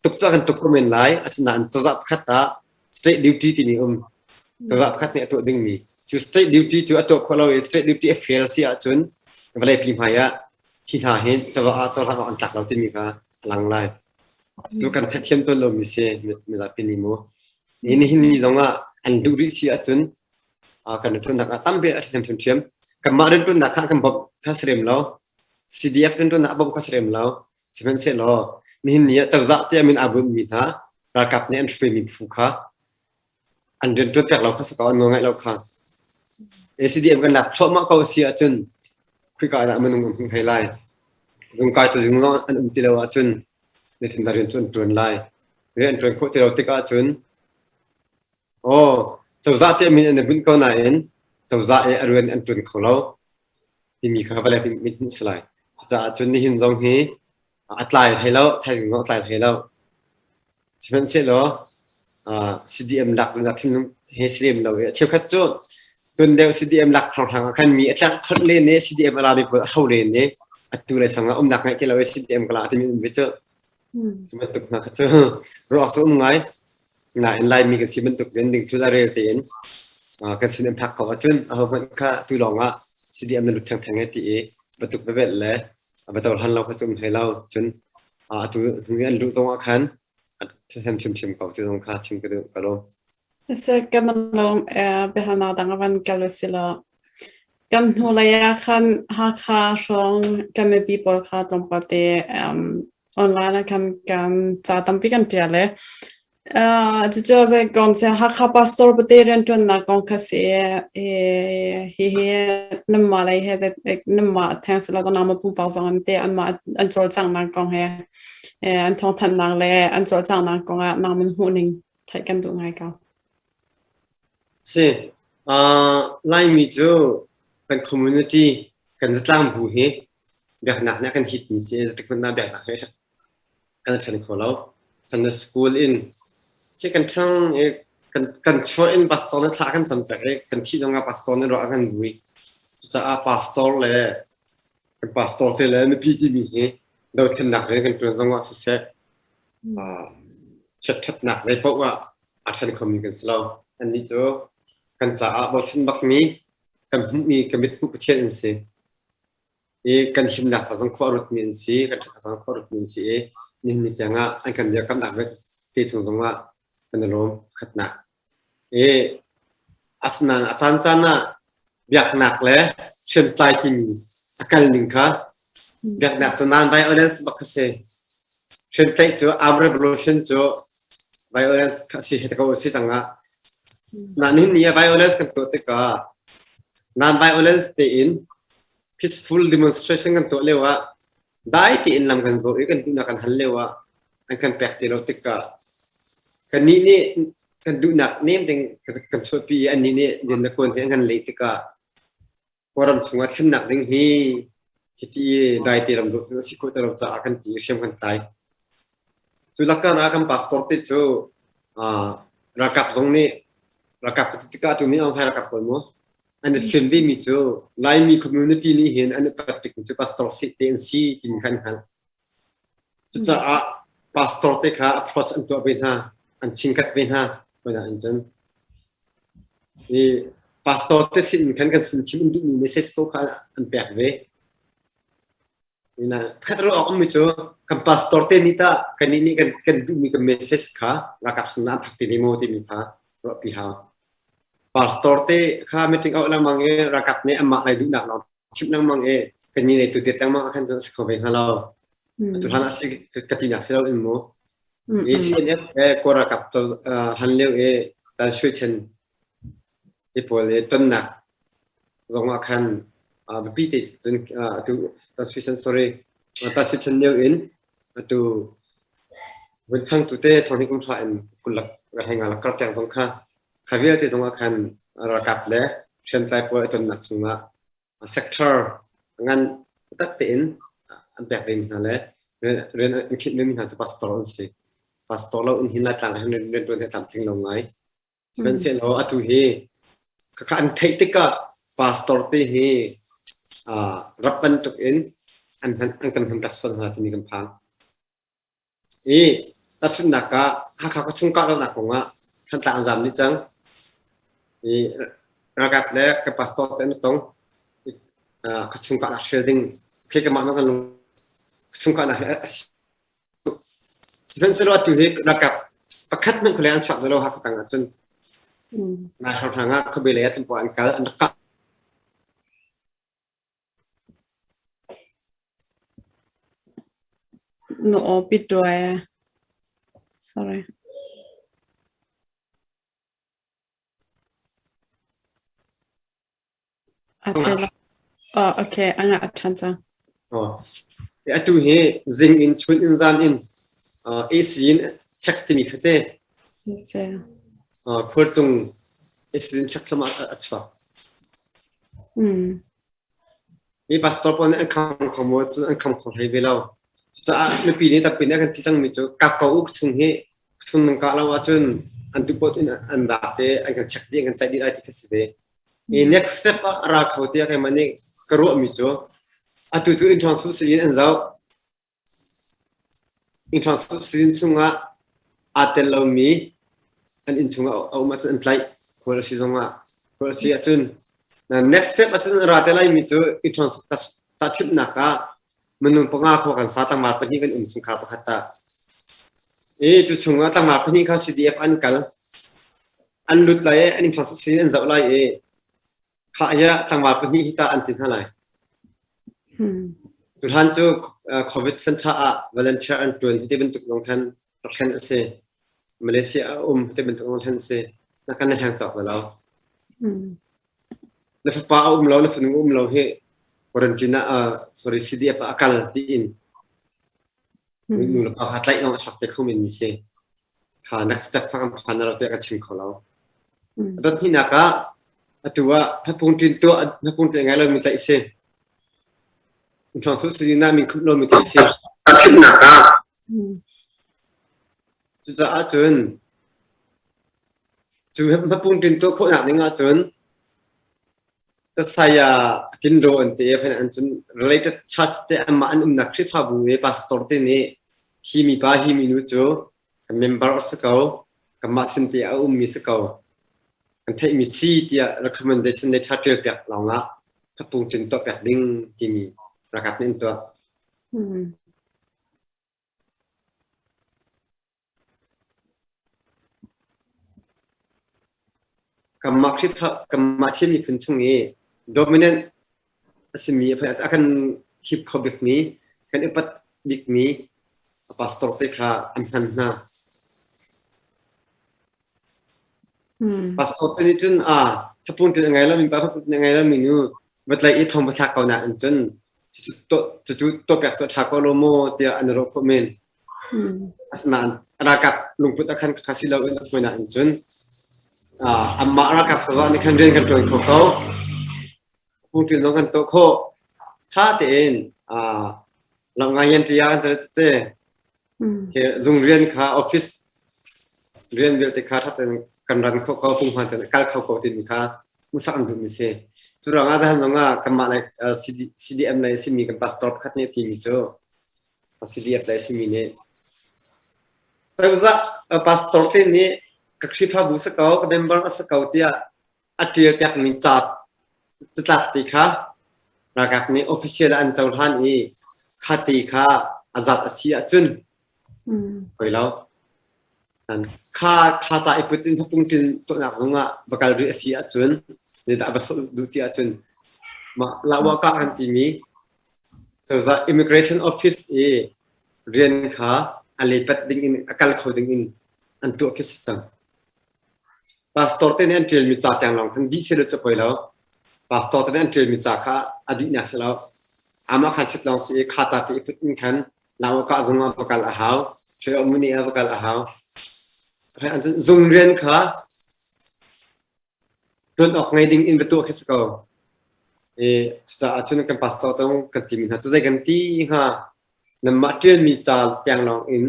Tuk cu kan tuk ko men lai, asinain cozah pakhat ah state duty timi um. Cozah pakhat nih a tuah dingmi. Cu state duty cu a tuah khawh lo i state duty a fail si ahcun vawleipi hmai ah hi hna hin cozah ah cohlan awk an tlak lo timi kha a lang lai. Cu kan theihthiam tawn lomi si mizapi nih mu. Nihin ni zong ah an duh rih si ahcun kan rianṭuannak ah tampi a ṭhahnem ṭhiamṭhiam. Kanmah rianṭuannak kha kan bawmh kha si rem lo. CDF rianṭuannak a bawmh kha si rem lo. Sihmanhsehlaw nihin ni ah cozah tiah min aa bunhmi hna ralkap nih an hruaimi phu kha an rianṭuan pek lo kha si ko, an nawl ngaih lo kha. ACDM kan lak thluahmah ko si ahcun khika ah minung um hung hlei lai. Zungkai tu zung zong an um ti lo ahcun zeitindah rian cu an ṭuan lai. Rian an ṭuan khawh ti lo tikah cun Aw, cozah tiah min an i bunh ko nain cozah i a rian an ṭuan kho lo timi kha vawlei mit hmuh si lai. Cucaah cun nihin zong hi a tlai hlei lo, thaizing zong a tlai hlei lo. Sihmanhsehlaw CDM lak dingah thinlung he si lem lo i a cheukhat cu tun deuh CDM lak hrawnghrang ah khan mi a tlak khonh len i CDM a lami pawl a hro len i atu le sang ah umnak ngeih ti lo i CDM ka la timi um ve cu. Cu bantuk hna kha cu ruak cu um ngai. Nain Laimi kan si bantuk in dingthul a rel tein kan sin in phak ko ahcun ahohmanh kha tu lawng ah CDM na lut thengtheng e ti i bantuk vevet le va cohlan lo kha cu um hlei lo. Cun atu hnu i an luh zong ah khan a ṭhahnem hrimhrim ko ti zong kha chim ka duh ka lawm. Kan lawm biahalnak dang a van kal u silaw kan hnulei ah khan Hakha hrawng kan mipi pawl kha tlawmpal te online ah khan kan ca tampi kan ṭial i cucu zei kong si Hakha pastor pate rianṭuannak kong kha si i hihi nanmah lei he nanmah theng si lo nangmah pumpak zong an te anmah an cawlcanghnak kong he an thawngthanhnak le an cawlcanghnak kong ah nangman hmuhning theih kan duh ngai ko. Si. Laimi cu kan community, kan zatlang bu hi biaknak nih a kan hit mi si. Zeitik hmanh ah biaknak hi kan ṭhen kho lo. Sunday school in khi kan ṭhang i kan chuah in pastor nih thla a kan cam pek i kan thih zong ah pastor nih ruah a kan vui. Cucaah pastor le kan pastor te le mipi timi hi dothlennak rian kan ṭuan zong ah siseh, Chiatṭhatnak zei paoh ah aa ṭhen khomi kan si lo. Annih cu kan caah bochan bakmi, kan hmuhmi, kan mithmuh Pathian an si. I kan himnak ca zong khua a ruatmi an si, kan ṭhatnak zong khua a ruatmi an si i nihin ni tiang ah an kan dirkamhnak vialte cung zongah kan i lawm pakhatnak. I asinain a caancaan ah biaknak le hriamtlai timi a kal ning kha biaknak cu non-violence bak kha si. Hriamtlaih cu armed revolution cu violence kha si he ko si cang ah. Na nihin ni ah violence kan tuah tikah non-violence tein peaceful demonstration kan tuah lio ah dai tein lam kan zawh i kan duhnak kan hal lio ah an kan pek ti lo tikah kannih nih kan duhnak nem ding kan chuahpi i annih nih rian le kawn hi an kan leh tikah Kawlram chungah thlennak ding hi hiti i dai te ram dawh cu a si khawh ti lo caah kan ti i hriam kan tlai. Cu lakah ah kan pastor te cu ralkap zong nih ralkap tikah tu min Aung Hlaing ralkap pawl mu an i fian vemi cu Laimi community nih hin an upat bik cu pastor si te an si timi kha an hngalh. Cucaah pastor te kha approach an tuah ve hna, an chingkhat ve hna an cun. I pastor te sin in khan kan sin chim in duhmi message ko kha an pek ve. Ina khat ro awk mi cu kan pastor te nih tah kan nih nih kan kan duhmi kan message kha ralkap sin an phak ti maw timi kha ruah pi hau. Pastor te kha meeting auh lengmang i ralkap nih anmah lei duhnak lawng chimh lengmang i kan nih lei tu det lengmang ah khan cun a si kho ve hnga lo. Atu hlan ah si ka tinak si lo in mu. I CNF he Kawl ralkap han lio i Tan Shui Chen ti pawl i tonnak zong ah khan biapi te cun atu Tan Sui Chen sorry Tan Sui Chen lio in atu vun changtu te thawng kum thla in kulak henga la kar tiang zong kha kha vialte zong ah khan ralkap le hriamtlai pawl i tonnak chungah sector ngan tak tein an pek ve mi hna le rian an khinh ve mi hna cu pastor an si. Pastor lo in hin Laitlang ah hin rian tuan hi a tlamtling lo ngai. Sihmanhsehlaw atu hi khakha an theih tikah pastor te hi rap bantuk in an hman an kan hman rak sual hna timi kan phang. I tahchunhnak ah Hakha khuachung kahdohnak kong ah Thantlang an zaam dih cang. I ralkap le ka pastor te an i tong. Khuachung kahnak hrial ding khi kamah kan lung khuachung kahnak hi a si. Sihmanhsehlaw atu hi ralkap pakhat hmanh khualeng an chuak lo Hakha tang ahcun. Nai hrawnghrang ah khuabe lei ah cun an kal an rak kah. Na aw pit rua ee. Sorry. A thei lo. Oh, okay. A ngah ṭhan cang. Oh. Atu hi zing in chun in zan in AC in check timi kha te. Siseh. Khualtlung AC in check thlam a chuak. Mi pastor pawl nih an kham kho maw cun an kham kho hlei ve lo. Cucaah mipi nih tampi nih a kan ti cangmi cu kap ko uk chung hi chung nan kah lo ahcun an tupoh in an rak te an kan check dih an kan tlaih dih lai ti kha si ve. I next step ah a ra kho tiah keimah nih ka ruahmi cu atu cu innṭhawng su in an zoh. Innṭhawng su chungah aa tel lomi an inn chungah a um ahcun an tlaih. Khual a si zongah khual a si ahcun next step ahcun a ra te laimi cu innṭhawng tahchunhnak ah minung panga khua kan sa tlangval pahnih kan um chungkhar pakhat ah. I cu chungah tlangval pahnih kha CDF an kal. An lut lai i an innṭhawng su in an zoh lai i Khah hi tlangval pahnih hi tah an ti hna lai. Tuhlan cu COVID center ah volunteer an ṭuan ti bantuk zong khan rak thlen a si. Malaysia a um ti bantuk zong thlen a si. Na kan na hleng cawk lo. Na fapa a um lo, na fanu a um lo hi quarantine ah sorry CDF ah a kal tiin Nu le pa kha tlaih lawng a chuak te kho men mi si. Kha next step kha kan phan lo tiah ka chim kho lo. A dot hnihnak ah atu ah hapung ṭin tuah hapung ṭin ngai lo mi tlaih si. Ṭhawng su si na min khumh lo mi tlaih si. Thimnak ah cucaah cun cu hapung ṭin tuah khawhnak ding ah cun Saya Tindo an ti i an cun related church te anmah an umnak Khrihfabu i pastor te nih hi mipa hi minu cu kan member a si ko kanmah sin te a ummi si ko kan theihmi si tiah recommendation le ṭha ṭial piak lawngah phapung cun tuah piak ding timi ralkap nih an tuah. Kanmah Khrihfa kanmah Chin miphun chung i dominant a simi a kan hip kho bikmi kan upat bikmi pastor te kha an hman hna. Pastor te nih cun a thapung tin a ngei lomi pa thapung tin a ngei lomi nu va tlaih i thong va thlak ko nain cun cucu tuahpiak cu a ṭha ko lo maw tiah an i ruah khawh men. Asinain ralkap lungput ah khan kha si loin a fawi nain cun anmah ralkap cozah nih khan rian kan ṭuan kho ko. Phungṭin zong kan tuah khawh. Ṭha tein lam ngai yan ṭi ah kan te. Zung rian kha office rian vialte kha ṭha tein kan ran kho ko, punghman tein kal kho ko timi kha hmuhsak an duhmi si. Cu ruangah zahan zongah kanmah le CDM lei a simi kan pastor pakhat nih a timi cu CDF lei a simi nih cozah pastor te nih ka Khrihfabu si ko, ka member a si ko tiah a ṭial piakmi ca catlap ti kha ralkap nih official an cohlan i kha ti kha a zat a si ahcun hoi lo. Kha kha ca i put in pungṭin tuahnak zung ah va kal rih a si ahcun zeidah va sawh duh ti ahcun mah lahwahkah kan timi cozah immigration office i rian kha a leipat ding in a kal kho ding in an tuah khi si cang. Pastor te nih an ṭialmi ca tiang lawng khan dih sehlaw cu poi lo. Pastor te nih an ṭialmi ca kha a dihnak si lo. Amah khan chit lawng si i kha ca te i put in khan Langawkah zung ah va kal a hau. Ṭheo ah va kal a hau. Zung rian kha ṭuan awk ngei ding in va tuah khi si ko. I cucaah cun kan pastor tong kan timi hna cu zei kan ti hnga? Nanmah ṭialmi ca tiang lawng in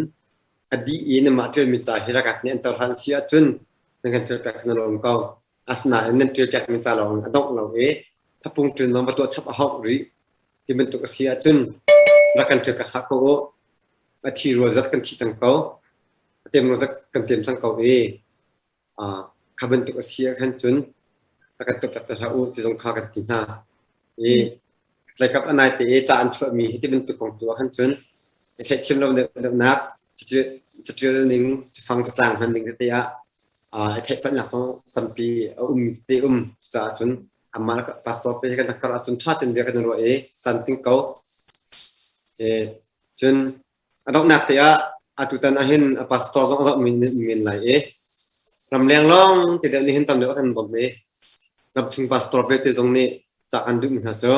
a dih i nanmah ṭialmi ca hi ralkap nih an cohlan si ahcun nan kan ṭialpiak na lawm ko. Asinain nan ṭialpiakmi ca lawng in a dongh lo i thapung ṭin lawng va tuah chap a hauh rih. Hi bantuk a si ahcun rak kan ṭial ka hlah ko u. A thi rual zat kan thi cang ko. A tem rual zat kan tem cang ko i kha bantuk a si ahkhan cun rak kan tuk te hlah u ti zong kha kan ti hna. I tlaikap a nai te i ca an chuahmi hi ti bantuk kong tu ahkhan cun i theihthiam lo deuhnak caṭial ning cafang catlang hman ning tete ah i theihpalhnak zong tampi a um te um. Cucaah cun amah pastor te kan kar ahcun ṭha tein bia kan i ruah i caan tling ko. Cun a donghnak te ah atutan ahhin a pastor zong a zoh men men lai i ramleng lawng te deuh nih hin tam deuh a kan bawmh i ramchung pastor vialte zong nih ca kan duhmi hna cu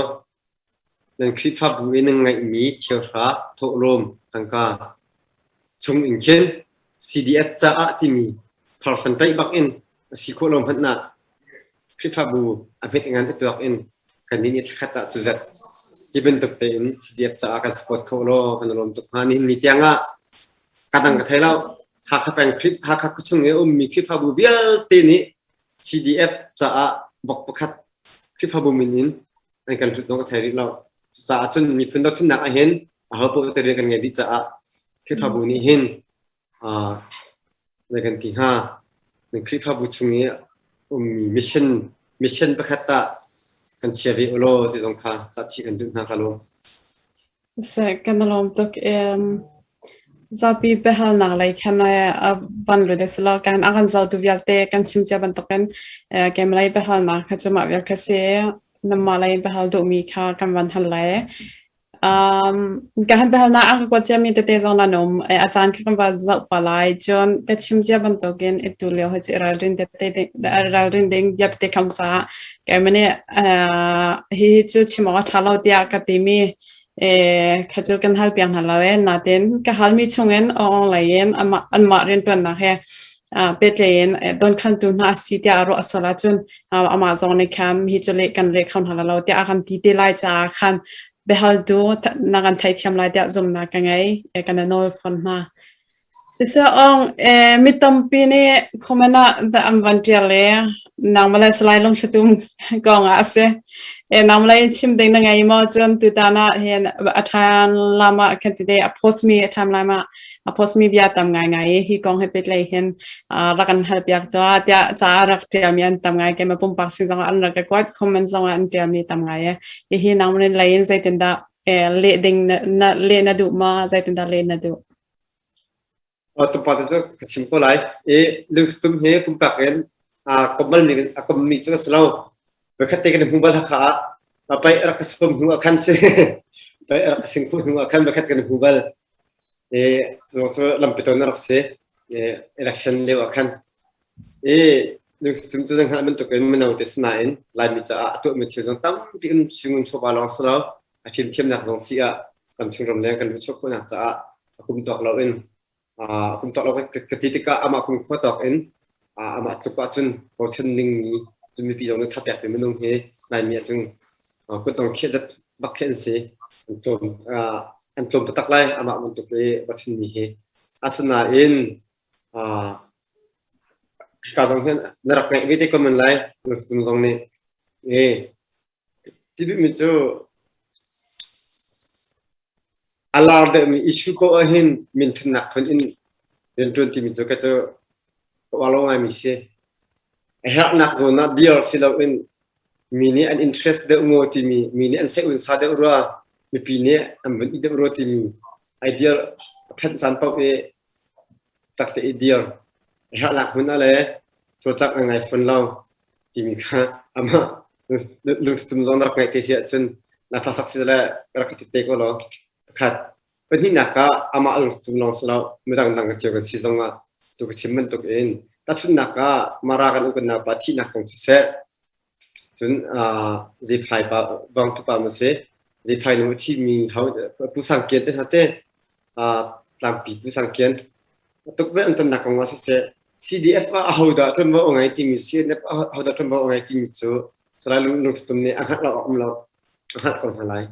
nan Khrihfabu i nan ngeihmi cheuhra thawhlawm tangka chung in khin CDF caah timi pharsan ṭaih bak in a si khawh lo hmanh ah Khrihfabu a hmet ngan i tuak in kannih nih thlakhat ah cuzat ti bantuk tein CDF caah kan support kho law kan i lawm tuk hnga. Nihin ni tiang ah ka dang ka thei lo. Hakha peng Hakha khuachung i a ummi Khrihfabu vialte nih CDF caah vok pakhat Khrihfabu min in an kan hlut zong ka thei rih lo. Cucaah cun miphun dothlennak ahhin aho paoh te rian kan ngei dih caah Khrihfabu nih hin na kan ti hnga. Khrihfabu chung i ummi mission mission pakhat ah kan chia ve ulaw ti zong kha cahchih kan duh hna ka lawm. Seh, kan i lawm tuk. Zapi biahalnak lei khan a van lut a si lo. Kan a kan zohtu vialte kan chim cia bantukin keimah lei biahalnak kha cu mah vial kha si. Nanmah lei biahal duhmi kha kan van hal lai. Ka han biahalnak a ka kuat ciami tete zong nan um. A caan kha kan va zoh pah lai. Cun ka chim cia bantukin atu lio hi cu i ralrin tete ding, ralrin ding bia tete kham caah keimah nih hihi cu chim awk a ṭha lo tiah ka timi kha cu kan hal piak hna lo e. Natin ka halmi chungin awng lei in amah anmah rianṭuannak he pehtlaih in donkhantu hna a si tiah a ruah sual ahcun amah zong nih khan hi cu leh kan leh kho hna lo tiah a kan ti te lai caah khan biahaltu na kan theithiam lai tiah zumhnak ka ngei. Kan i nawl fawn hna. Cucaah mi tampi nih comment ah an van ṭial i nangmah le Salai Lungthlitum kong ah a si. Nangmah lei in chim ding na ngei maw? Cun tutan ah hin a ṭhan lam ah khan tete a post mi a ṭhan lam ah a post mi bia tam ngaingai i hi kong he pehtlaih hin rak kan hal piak tuah tiah ca rak ṭialmi an tam ngai. Keimah pumpak sin zongah an rak ka kuat, comment zongah an ṭialmi tam ngai i hihi nangmah lei in zeitindah leh ding na leh na duh maw? Zeitindah leh na duh? Tupa te cu ka chim ko lai. I lungtum hi pumpak in aa kom balmi a kommi cu ka si lo. Voikhat te kan i hmu bal Hakha ah paih rak ka sum hnu ah khan si. Paih rak ka sing hnu ah khan voikhat kan i hmu bal. I cu cu lampi tawn a rak si. I election lio ah khan. I lungtum cu nan hngalh bantukin mino te si nain Laimi caah a tuahmi thil zong tampi kan singun chawva lawng si lo. A fimthiamnak zong si ah ramchung ramleng kan luhchuah khawhnak caah a kum tawk loin a kum tawk lo ka ti tikah amah kum khua tawk in amah tluk ahcun bochan ningmi cun mipi zong nih thapek mi minung hi Laimi ahcun kutdong khiah zat bak khi an si an tlawm an tlawm taktak lai amah bantuk i bochan mi hi asinain ka zong hin na rak ngaih ve te ko men lai muslim zong nih e Ti duhmi cu a lar deuhmi issue paoh ahhin minthannak phun in rianṭuan timi cu ka cu ka uar lo ngaimi si. A herhnak zawn ah dir si loin mi nih an interest deuh maw timi, mi nih an seh-unsa deuh rua, mipi nih an vun i deuh rua timi idea a phanh caan paoh i takte i dir. A herhnak hmun ah le cawlcangh a ngai fawn lo. Timi kha amah lungtum zong na rak ngaih te si ahcun na hlasak si le rak ka ti te ko law pakhat pahnihnak ah amah lungtum lawng si lo midang dang ka cio kan si zong ah tu ka chim bantuk in tahchunhnak ah Mara kan ukannak pa thihnak kong siseh cun Ziphai pa vangtu pa ma si Ziphai nu a thimi ho Pu Sang Kian te hna te tlangpi Pu Sang Kian tukvelh an tonnak kong ah siseh CDF ah ahodah ṭuanvo a ngei timi CNF ah ahodah ṭuanvo a ngei timi cu Salai Lungthlitum nih a hngalh lo a um lo a hngalh ko hna lai.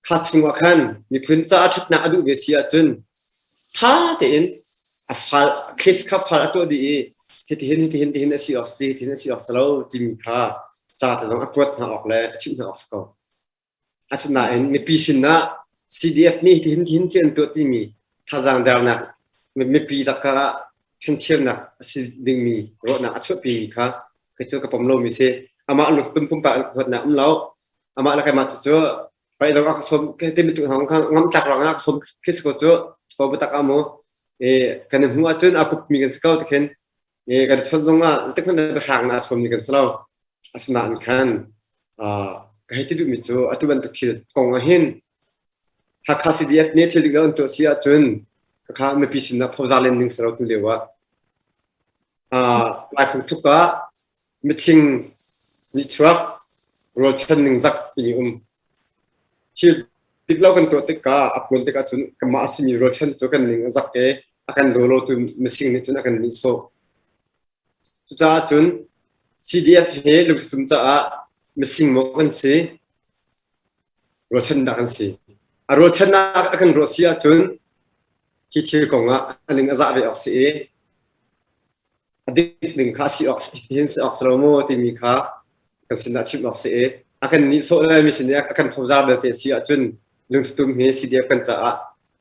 Kha chung ah khan miphun caah ṭhatnak a duh ve si ahcun ṭha tein a fal case kha fal a tuah dih i hitihin hitihin tihin a si awk si hitihin a si awk si lo timi kha ca te zong a kuat hna awk le a chimh hna awk si ko. Asinain mipi sinah CDF nih hitin hitin thil an tuah timi thazaang dernak mipi lakah thenchirnak a si dingmi ruahnak a chuahpi kha kei cu ka pom lomi si. Amah lungtum pumpak in huatnak um lo. Amah le keimah tu cu pai zong a ka sawm te mitu hna kha ngam tlak ruangah a ka sawm khi si ko cu ko biatak ah mu e kan i hmuh ahcun a kupmi kan si ko tikhin e kan chawnh zong ah zeitik hmanh biahrang na sawmmi kan si lo. Asinain khan ka hei ti duhmi cu atu bantuk thil kong ah hin Hakha CDF nih thil dik lo an tuah si ahcun khakha mipi sinah phozar len ding si lo tu lio ah Lai phungthuk ah mithing nihchuak rualchan ningzak timi um. Thil dik lo kan tuah tikah a puan tikah cun kanmah a simi rualchan cu kan ning a zak i a kan daw lo tu mising nih cun a kan nihsawh. Cucaah cun CDF hi lungthlitum caah mising maw kan si, ruahchannak kan si. A ruahchannak a kan ruah si ahcun hi thil kong ah a ning a zah ve awk si i a dik ning kha si awk hin si awk si lo maw timi kha kan sinah chim awk si i a kan nihsawh le mi sin i a kan phozar belte si ahcun lungthlitum hi CDF kan caah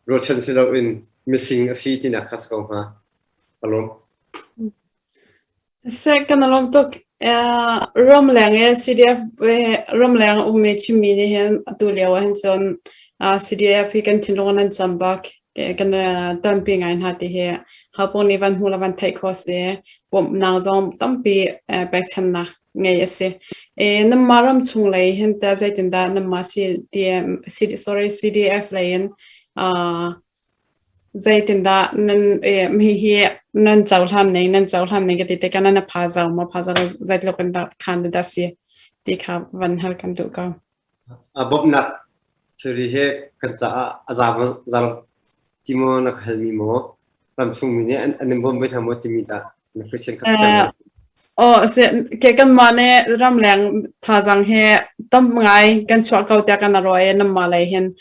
ruahchan si loin mising a si tinak kha si ko hnga. Ka lawm. Seh kan lawm tuk. Ramleng i CDF ramleng ummi Chinmi nih hin atu lio ah hin cun CDF hi kan thinlung nan cam bak. Kan tampi ngai hna ti hi hapung nih van hmu le van theih khawh si. Bawmhnak zong tampi pekchannak ngei a si. Nanmah ram chung lei hin teh zeitindah nanmah CDM, sorry CDF lei in Zeitindah nan hihi nan cohlan ning nan cohlan ning ka ti tikah nan a phazo maw phazo lo zeitluk in dah khan dah si ti kha van hal kan duh ko. A bawmhnak thilri he kan caah a za za lo ti maw na ka halmi maw ramchungmi nih an in bawm ve hna maw timi dah na question ka Aw, ke kanmah nih ramleng thazaang hi tam ngai kan chuah ko tiah kan ruah i nanmah lei hin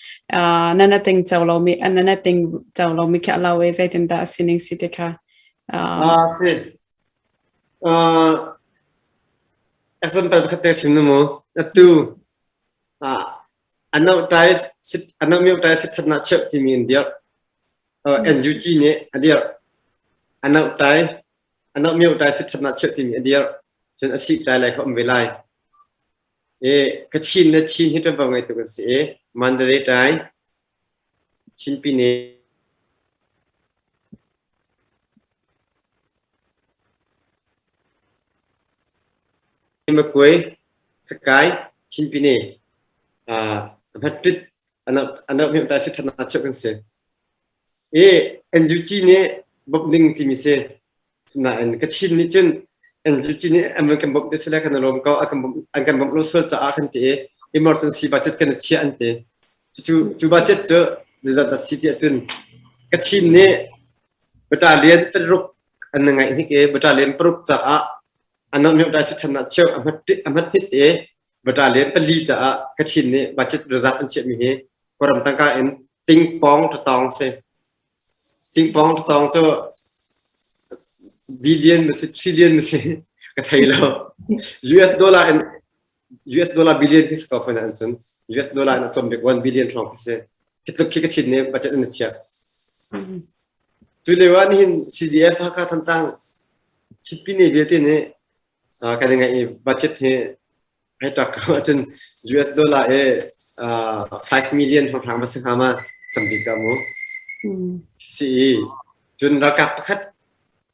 nan a ting co lomi nan a ting co lomi khi a lo i zeitindah a sining si ti kha. Ah, si. Uh, example pakhat te chim na mu. Atu ano tai ano mio tai sit na chep timi in dir. NUG nih a dirh. A nohtai, a nohmiotai sitṭhatnak chiah timi a dirh. Cun a sihtlai lai kha um ve lai. I Kachin le Chin hi ṭuanvo ngeitu kan si i Mandalay tai, Chinpi nih Makui, Sakai, Chinpi nih hmatṭit a nohmiotai sitṭhatnak chiah kan si. I NUG nih bawmh ding timi si. Sinain Kachin nih cun NUG nih an kan bawmh ti sile kan i lawm ko, an kan bawmh an kan bawmh lo sual caah kan ti i emergency budget kan i chiah an ti. Cucu cu budget cu zeizat dah si ti ahcun Kachin nih battalion paruk an ngeih hnik i battalion paruk caah a nomh dai si than ah cheu a hmat a hmat hit i battalion pali caah Kachin nih budget reserve an chiahmi hi Kawlram tangka in tingpong tatawng si. Tingpong tatawng cu billion ma si trillion ma si ka thei lo. US dollar in US dollar billion khi si ko fana an cun. US dollar in a tlawm bik 1 billion hrawng khi si. Khi tluk khi Kachin nih budget an chiah. Tu lio ah nihin CDF Hakha Thantlang Chinpine vialte nih kan i ngaih i budget hi hei tak ko ahcun US dollar i 5 million hrawnghrang va si hnga ma tampi ka mu. Si i cun ralkap pakhat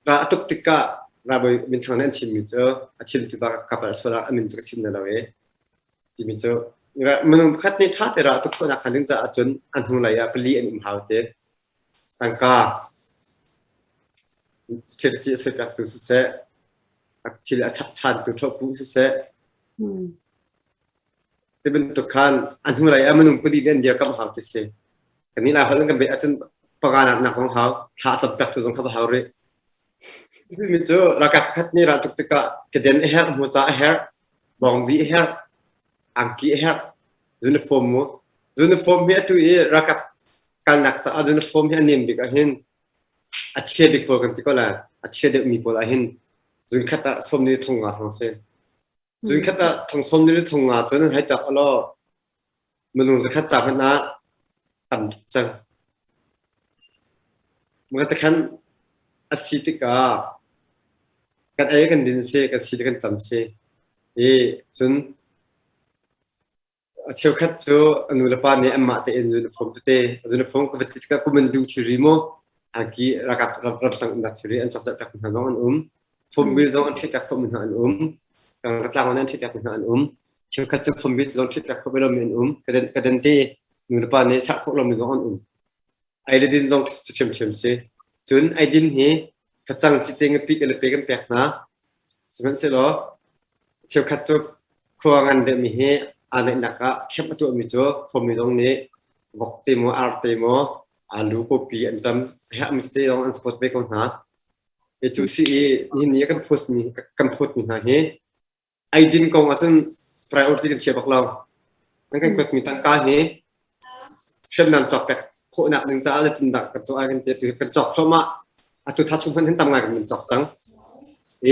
ra a tuk tikah ralbawi minthang nih an chimmi cu a chimtu ba kapal a sual ah a min cu ka chim na lo i timi cu minung pakhat nih ṭha te ra a tuk khawhnak hnga ding caah cun a hnulei ah pali an um hau te. Tangka thil a suaipektu siseh, thil a chapchantu ṭhohpu siseh, ti bantuk khan a hnulei ah minung pali nih an dirkamh hau ti si. Kannih Laiholh in kan beh ahcun panga nak zong hau, thla a campektu zong kha va hau rih. Mi cu ralkap pakhat nih ral tuk tikah keden a herh, hmuca a herh, bawngbi a herh, angki a herh, uniform mu. Uniform hi atu i ralkap kalnak caah uniform hi a nem bik ahhin a chia bik pawl kan ti ko lai. A chia deuhmi pawl ahhin zunkhat ah sawmli thong nga hrawng si. Zunkhat ah thong sawmli le thong nga cun hei tak alaw. Minung zakhat ca hmanh ah tam tuk cang. Maka khan a si tikah kan ei kan din si, kan si le kan cam si. I cun a cheukhat cu a nu le pa nih anmah tein uniform tete uniform ka va ti tikah kum an duh thilri maw angki ralkap ramtang umnak thilri an cawkzalh piak hna zong an um. Phone bill zong an ṭhit piak khawhmi hna an um. Tlang an ṭhit piak hna an um. Cheukhat cu phone bill zong ṭhit piak khawh lomi an um. Ka den te nu le pa nih sak khawh lomi zong an um. Ei le din zong cu ṭhiamṭhiam si. Cun eidin hi facang cite ngapi le pe kan pek hna. Sihmanhsehlaw cheukhat cu khua ngan deuhmi hi aa neihnak ah khep a tuahmi cu khuami zong nih vok te maw ar te maw alu kawpi an tam herhmi te zong an support ve ko hna. Cu si i nihin ni kan post mi kan phawtmi hna hi eidin kong ahcun priority kan chia bak lo. Nan kan kuatmi tangka hi hriamnam cawk pek khawhnak ding caah zeitindah kan tuah kan ti kan cawk thluahmah. Atu thla chung hmanh hin tam ngai kan cawk cang.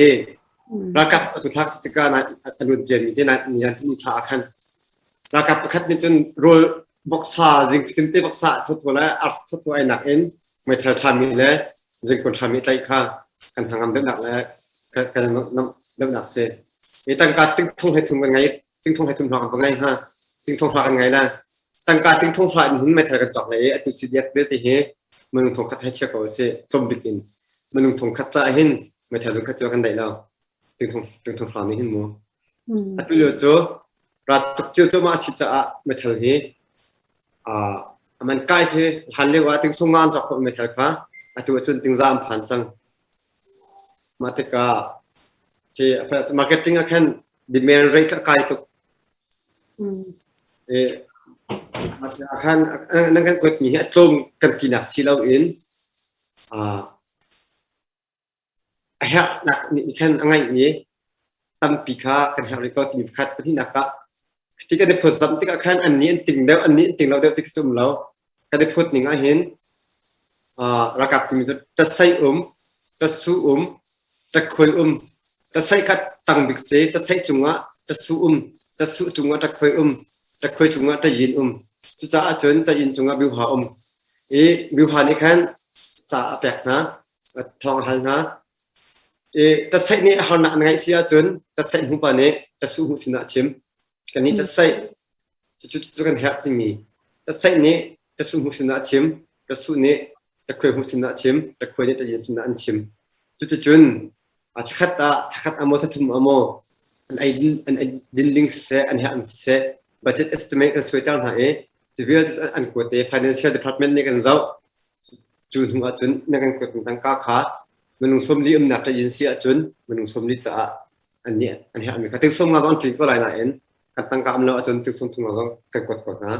I ralkap atu thlak tikah a luan ciami te ni an ni thla ah khan ralkap pakhat nih cun rawl voksa zing fatin te voksa thotho le ars thotho ai nak in meithal ṭhami le zingkun ṭhami tlaih kha kan hangam deuhnak le kan deuhnak si. I tangka ting thong he thum kan ngai ting thong he thum hna kan ngai ha ting thong hra kan ngai la tangka ting thong hra in hin meithal kan cawk le i atu CDF vialte hi minung thong khat he chia ko si tlawm bik in minung thong khat ca hin meithal zung khat cu kan daih lo ting thong ting thong hra nih hin mu atu lio cu rat tuk cio cu ma si caah meithal hi man kai si hlan lio ah ting sung nga an cawk khawh meithal kha atu ahcun tingza an phan cang mah tikah khi marketing ah khan demand rate a kai tuk mah khan nan kan kuatmi hi a tlawm kan tinak si loin a herhnak nih khan a ngeih i tampi kha kan herh rih ko timi pakhat pahnihnak ah ti kan i phawtzamh tikah khan annih an ting deuh annih an ting lo deuh ti khi cu um lo kan i phawt ning ah hin ralkap timi cu ṭatsaih um ṭatsu um ṭatkhuai um ṭatsaih kha tang bik si ṭatsaih cungah ṭatsu um ṭatsu cungah ṭatkhuai um ṭatkhuai cungah ṭayin um cucaah cun ṭayin cungah biuha um i biuha nih khan ca a pek hna thawng a hal hna i ṭatsaih nih harnak na ngeih si ahcun ṭatsaih hmupa nih ṭatsu hmu sinah a chim kannih ṭatsaih cucu cu kan herh timi ṭatsaih nih ṭatsu hmu sinah a chim ṭatsu nih ṭakhuai hmu sinah a chim ṭakhuai nih ṭayin sinah an chim cuticun thlakhat ah thlakhat ah maw thlathum ah maw an ei an ei din ding siseh an herh siseh budget estimate kan suaiter hna i cu vialte an kuat i financial department nih kan zoh Cu hnu ahcun na kan kuat tangka kha minung 40 umnak ṭayin si ahcun minung 40 caah an nih an herhmi kha ting sawm nga zong an ṭin ko lai nain kan tangka um lo ahcun ting sawm thum nga zong kan kuat ko hna.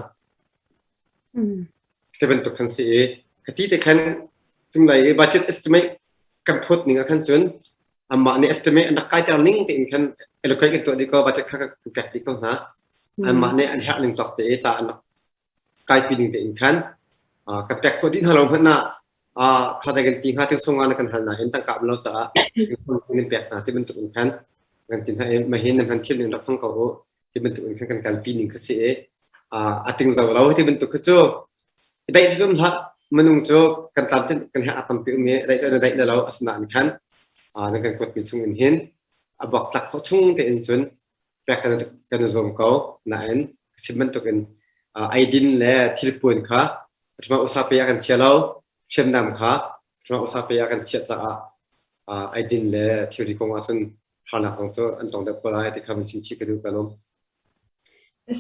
Ti bantuk khan si i ka ti te khan cunglei i budget estimate kan phawt ning ah khan cun amah nih estimate an rak kaiter ning tein khan allocate kan tuah dih ko budget kha kan pek dih ko hna. Anmah nih an herh ning tawk te i ca an rak kaipi ding tein khan ka pek khawh dih hna lo hmanh ah kha kan ti hnga ting sung na kan hal nain tangka um lo caah kan pek hna ti bantuk in khan kan ti hna i mahin nan hman thiam ning rak hmang ko u ti bantuk in khan kan kalpi ning kha si i a ting zo lo ti bantuk kha cu daih zum hlah minung cu kan tlam kan he a tampi um i daih cu na daih na lo asinain khan nan kan kuat mi chung in hin a bak tlak khawh chung tein cun pek kan i zuam ko nain ka chim bantukin eidin le thilpuan kha ṭhama usape ah kan chia lo hriamnam kha ṭhama usape ah kan chiah caah eidin le thilri kong ahcun harnak zong cu an tong deuh ko lai ti kha van chim chih ka duh ka lawm.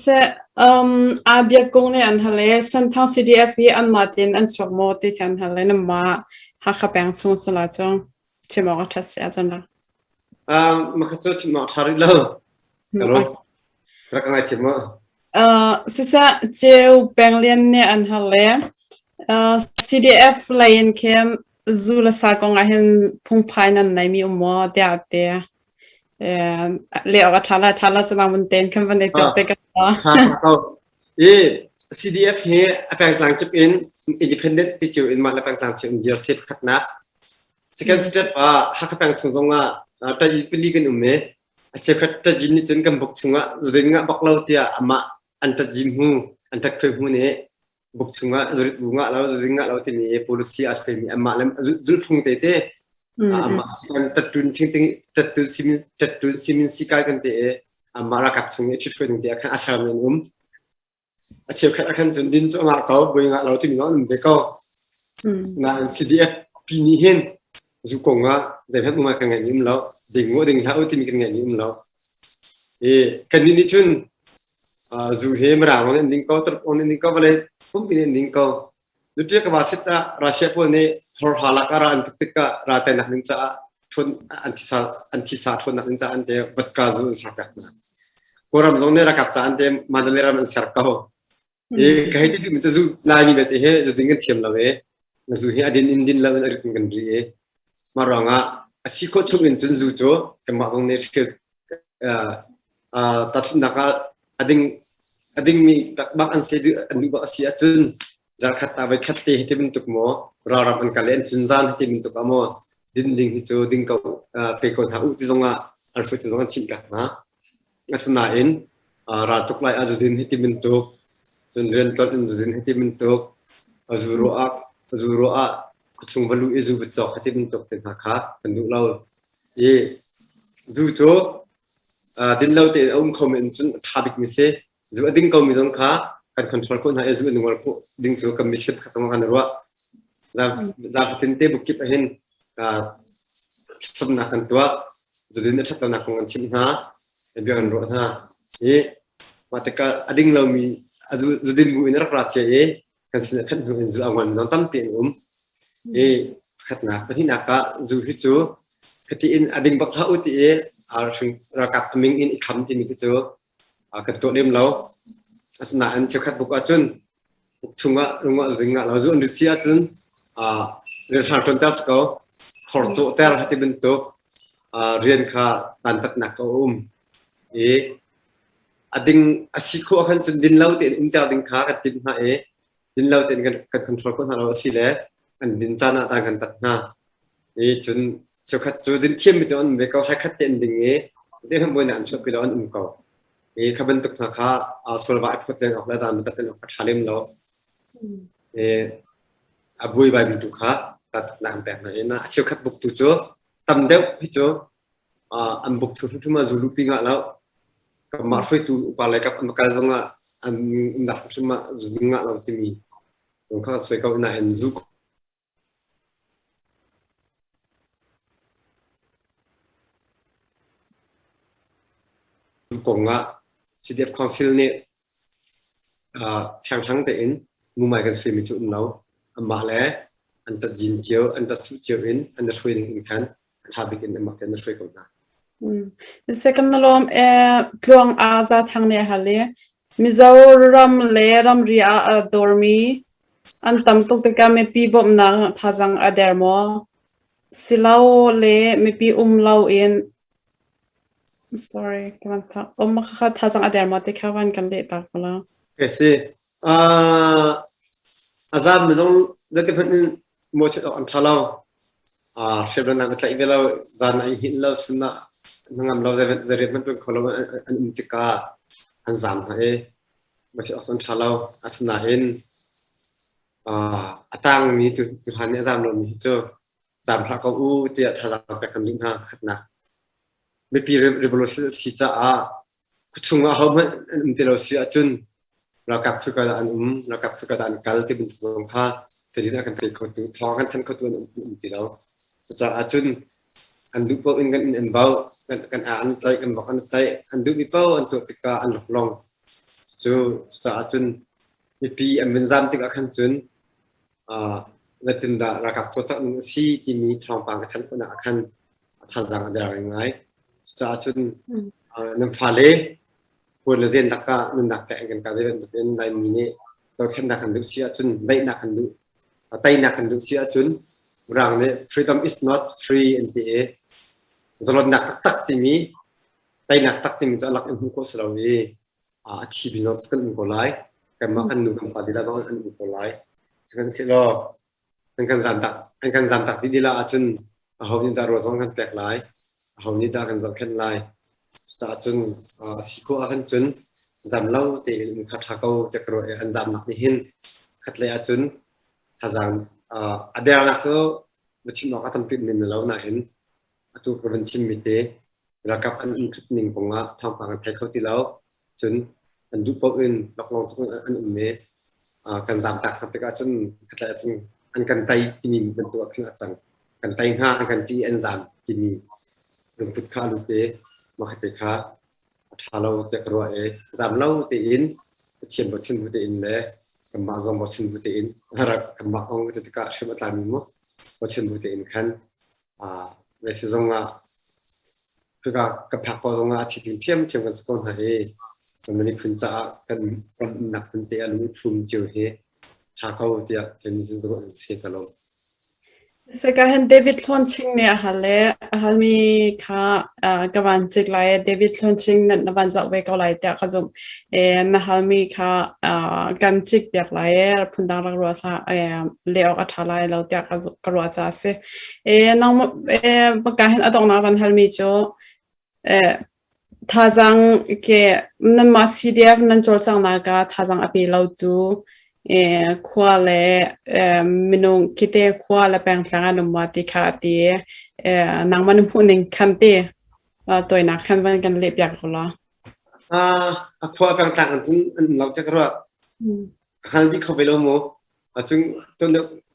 Seh, aa biak kong nih an hal i Senthang CDF hi anmah tein an chuak maw ti kha an hal i nanmah Hakha peng chung sala cu chim awk a ṭhat si ahcun rak. Mah cu chim awk ṭha rih lo. Ka lawm. Rak ka ngaithiam mu. Siseh, Ceu Penglian nih an hal i CDF lei in khin zu le sa kong ah hin phungphai nan neimi um maw tiah a ti. Le awk a ṭha la ṭha la cunang mun tein khan van i tuak te ka Tha ko. I CDF hi a pengtlang kip in independent ti cio in mah le pengtlang cio in dir se pakhatnak. Second step ah Hakha peng chung zongah ṭayin pali kan um i a cheukhat ṭayin nih cun kan buk chungah zurin ngah bak lo tiah amah an ṭayin hmu. An ṭhatphui hmun i buk chungah zurit bu ngah lo, zuding ngah lo timi policy a suaimi anmah le zulphung tete amah sikan tattun thingting tattun simin tattun simin sikai kan te i amah ralkap chung i ṭhitfuai ding te ah khan a sermi an um. A cheukhat ah khan cun din cu a ngah ko, bui ngah lo timi zong an um ve ko. Nain CDF pi nih hin zu kong ah zeihmanh umai kan ngeihmi um lo ding u ding hlah u timi kan ngeihmi um lo i kannih nih cun zu hi mirang nih an ding ko Turk nih an ding ko vawlei pumpi nih an ding ko nutia ka va sit ah Russia pawl nih horha lak ah ra an tuk tikah ra teinak ding caah ṭhawn an thisa an thisa ṭhawnnak ding caah an te vodka zu an ser piak hna Kawlram zong nih ralkap ca an te Mandalay ram an ser ko I ka hei ti duhmi cu zu Laimi belte hi zu ding kan thiam lo i zu hi a din in din lo in a rit in kan ri i mah ruangah a si khawh chung in cun zu cu kanmah zong nih hrial tahchunhnak ah a ding a dingmi bak an si duh an duh bak a si ahcun zarkhat ta voi khat te hi ti bantuk maw ralram an kal i an tlun zan hi ti bantuk ah maw din ding hi cu ding ko pe ko hna u ti zongah an hruaitu zong an chimh piak hna. Asinain raltuk lai ah zudin hi ti bantuk, cun rianṭuan in zudin hi ti bantuk, zu ruah ah zu ruah ah khuachung va luh i zu va cawk hi ti bantuk te hna kha kan duh lo. I zu cu din lo tein a um khomi in cun a ṭha bikmi si. Zu a ding komi zong kha kan control khawh hna i zu a ngol khawh ding cu kan mission kha zong kan i ruah. Zafatin te bukip ahhin Thlacamnak kan tuah. Zudin a ṭhat lonak kong kan chimh hna. Bia kan ruah hna. I mah tikah a ding lomi zudin bu in a rak ra cia i kan sin a phanh hnu in zu a nguan zong tampi an um. I pakhatnak, pahnihnak ah zu hi cu hiti in a ding bak hlah u ti i ralkap a ming in i kham timi khi cu kan tuah lem lo. Asinain cheukhat buk ahcun chungah rungah ring ah lo zu an rit si ahcun rianhrang ṭuanter si ko khor cawhter ti bantuk rian kha dantatnak a um i a ding a si khawh ahkhan cun din lo tein umter ding kha kan timh hna i din lo tein kan control khawh hna lo a si le an din caan ah dan kan tat hna i cun cheukhat cu din thiammi cu an um ve ko hrikhat te an ding i te hmanh an chuahpi lo an um ko I kha bantuk hna kha sualva i phawt len awk le dan tat len awk a ṭha lem lo. I a buaibaimi tu kha nak an pek hna i a cheukhat buk tu cu tam deuh hi cu an buk chung hrimhrim ah zu luhpi ngah lo. Kanmah hruaitu upa lei kap an kal zongah an umnak hrimhrim ah zu ngah lo timi kong kha soi ko nain zu Kong ah CDF Council nih fianghlang tein mumai kan suimi cu um lo. Anmah le an tatzin cio, an tatsuh cio in an i hruai ning in khan a ṭha bik in anmah tein an hruai ko hna. Second na lawm tluang a za thang ne hal i Mizoram le ramri ah a dawrmi an tam tuk tikah mipi bawmhnak thazaang a der maw? Silole mipi um loin sorry ka van phak um kha thazaang a der maw ti kha van kan leh ta ko la. Okay, si. A zaam mi zong zeiti hmanh in mawhchiat awk an ṭha lo. Hriamnam a tlaih ve lo, zan ah i hngilh lo, chun ah hnangam lo, zeiriat hmanh ṭuan kho lo an um tikah an zaam hna i mawhchiat awk cu an ṭha lo. Asinain a tangmi tuhlan nih a zaam lomi hi cu zaam hlah ko u tiah thazaang pek kan duh hna khatnak. Mipi revolution a si caah khuachung ah ahohmanh an um ti lo si ahcun ralkap khika dah an um, ralkap khika dah an kal ti bantuk zong kha tadin a kan pe khotu, thawng kan thanh khotu an um ti lo. Cucaah cun an duh paoh in kan inn an bauh, kan a an tlaih, kan vok an tlaih, an duhmi paoh an tuah tikah an loklong. Cu cucaah cun mipi an vun zam tikah khan cun zeitindah ralkap cawlcangh ning a si timi thawngpang ka thanh khawhnak ah khan thazaang a der ngai. Cucaah cun nan fale puan le zen lakah nunnak pek an kan kal ve bantukin Laimi nih dothlennak kan duh si ahcun daihnak kan duh teinak kan duh si ahcun Mirang nih freedom is not free an ti i zalonnak taktak timi teinak tak timi cu a lak in hmuh khawh si lo i a thi bing kan um ko lai. Kanmah kan nu kan pa dila zong an um ko lai. Sihmanhsehlaw an kan zantak an kan zantak dih dila ahcun aho nih dah ruah zong kan pek lai? Aho nih dah kan zohkhenh lai? Cucaah cun a si khawh ahkhan cun Zam lo tein um kha ṭha ko tiah ka ruah i an zamnak nih hin khatlei ahcun thazaang a dernak cu va chim awk a tampi men lo nain atu ka van chimmi te ralkap an um ṭhut ning kong ah thawngpang an thei kho ti lo. Cun an duh paoh in laklawng tuk in an um i kan zamtak hna tikah cun khatlei ahcun an kan tei timi bantuk ah khin a cang. Kan tei hna an kan ṭih i an zam timi lungput kha a lut i mah te kha a ṭha lo tiah ka ruah i zam lo tein Pathian bochan bu tein le kanmah zong bochan bu tein rak kanmah ong ti tikah hrim a tlami mu bochan bu tein khan zei zong ah khika ka phak paoh zong ah a thi ding ṭhiamṭhiam kan si ko hna i kan miphun caah kan kan umnak hmun te a lung i phum cio hi ṭha ko tiah kan ruah in si ka lo. Sakahan David Hlawn Ching nih a hal i a halmi kha ka van cik lai i David Hlawn Ching na van zoh ve ko lai tiah ka zumh. Na halmi kha kan cik piak lai i phundang rak ruah hlah leh awk a ṭha lai lo tiah ka ruah caah a si. Nangmah ka hin a donghnak van halmi cu Thazaang ke nanmah CDF nan cawlcanghnak ah thazaang a pe lotu khua le minung khite khua le pengtlang an um ma ti kha a ti i nangmah na hmuh ning khan ti tawinak khan van kan leh piak ko la. A khua pengtlang an cun an um lo tiah ka ruah. Hal dih kho ve lo maw? Cun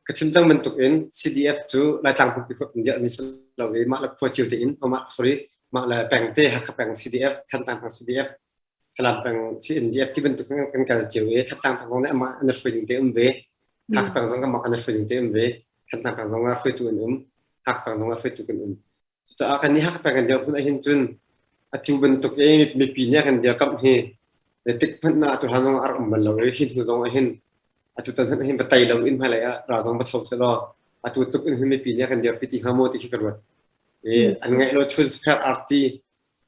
ka chim cang bantuk in CDF cu Laitlang pumpi khuap in dirhmi si lo i mah le khua cio tein mah sorry mah le peng te Hakha peng CDF, Thantlang peng CDF, Falam peng CNDF ti bantuk in kan kal cio i Thantlang peng zong nih amah an i hruai ning te um ve. Hakha peng zong amah an i hruai ning te um ve. Thantlang peng zong ah hruaitu an um. Hakha peng zong ah hruaitu kan um. Cucaah kan nih Hakha peng kan dirhmun ahhin cun atu bantuk i mipi nih a kan dirkamh hi zeitik hmanh ah atu hlan zong ah a rak um bal lo i hi hnu zong ahhin atu tan hmanh ahhin va tei lo in hmailei ah ral zong va tho sehlaw atu tluk in hin mipi nih a kan dirpi ti hnga maw ti khi ka ruat. I an ngaih lo chun spher arti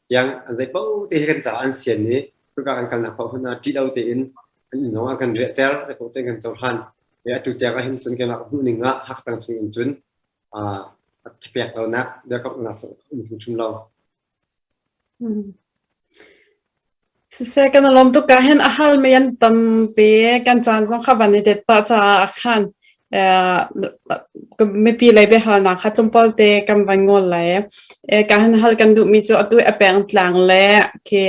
tiang an zei paoh te hi kan caah an sian i cuka kan kalnak paoh hmanh ah ṭih lo tein an inn zong ah kan riahter zei paoh tein kan cohlan. I atu tiang ahhin cun keimah ka hmuh ning ah Hakha peng chung in cun a thapek lonak dirkamhnak cu um hrimhrim lo. Siseh kan i lawm tuk ah hin a hal mi an tampi kan caan zong kha van i det pah caah khan mipi lei biahalnak kha tlawmpal te kan van ngol lai. Ka hin hal kan duhmi cu atu a pengtlang le khi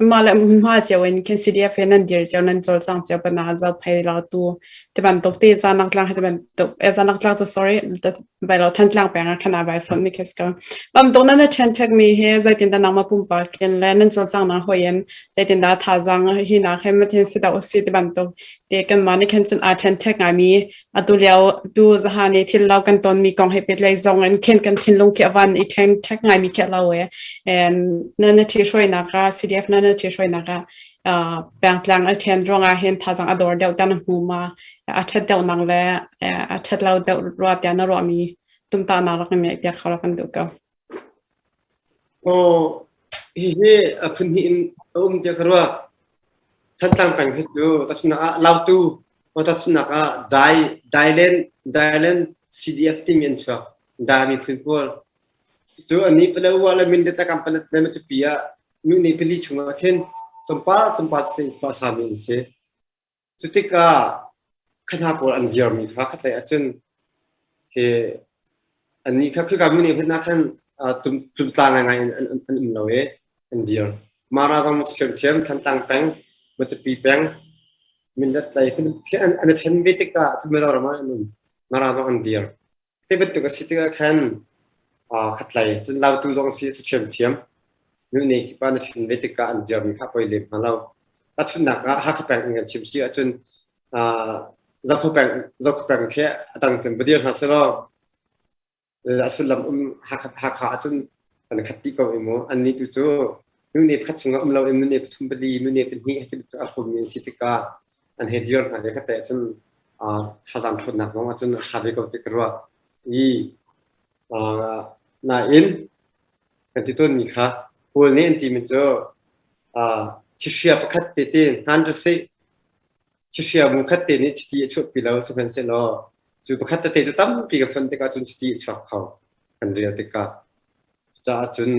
mah le hmunhma cio in khin CDF he nan dir cio nan cawlcang cio pana zo phei lo tu ti bantuk te zanak tlang ti bantuk e zanak tlang cu sorry bai lo Thantlang peng ah khan a vai fon mi khes ko bam tuk nan na chen thek mi he zeitin da nangma pumpa ken le nan cawlcang na hoyen zeitin da thazang hi na khem ma thin si da usi ti bantuk te kan ma ni khen chun a chen thek ngai mi atu lio tu zahani thil lo kan ton mi kong he petlai zong in khen kan thinlung khi avan i then thek ngai mi khi lo e and na na thi hroi na ka CDF na na thi hroi na ka pengtlang a then rong ah hin thazang a dor deuh tan hmu ma a that deuh nang le a that lo deuh ro tia na ro mi tumta na rak mi pia kha kan du ko. Aw, hihi a phun hnih in a um tiah ka ruah. Thantlang peng hi cu tahchunhnak ah Lautu, tahchunhnak ah Dai, Dailen, Dailen CDF timi an chuak. Dai miphun pawl. Cu ani Palawa le Mindat le Kampalet le Matupi ah mine pali chungah khin tlawmpal tlawmpal te khua a sami an si. Cu tikah kha hna pawl an dirmi kha khatlei ahcun hi annih kha khika mine hmanh ah khan tlumtla ngaingai in an um lo i an dir. Mara zong ṭhiamṭhiam Thantlang peng, Matupi peng, Mindat lei an i ṭhen ve tikah Mizoram ah an um. Mara zong an dir. Hi bantuk a si tikah khan khatlei cun lautu zong si a si ṭhiamṭhiam. Mine kip ah na ṭhen ve tikah an dirmi kha poi lem hnga lo. Tahchunhnak ah Hakha peng in kan chim si ahcun Zokhua peng Zokhua peng khi a dang tein va dir hna sehlaw a sullam um Hakha Hakha ahcun an khat dih ko i mu. Annih tu cu mine pakhat chungah um loin mine pathum pali mine pahnih hei ti bantuk a hrummi an si tikah an hei dir hna i khatlei ahcun thazaang ṭhawnnak zong ahcun a ṭha ve ko ti ka ruah. I nain kan ti tawnmi kha Kawl nih an timi cu chihria pakhat tete hnan cu seh chihria mu khat te nih chiti a chuahpi lo sihmanhsehlaw cu pakhat tete cu tampi ka fonh tikah cun chiti a chuak kho kan rel tikah. Cucaah cun.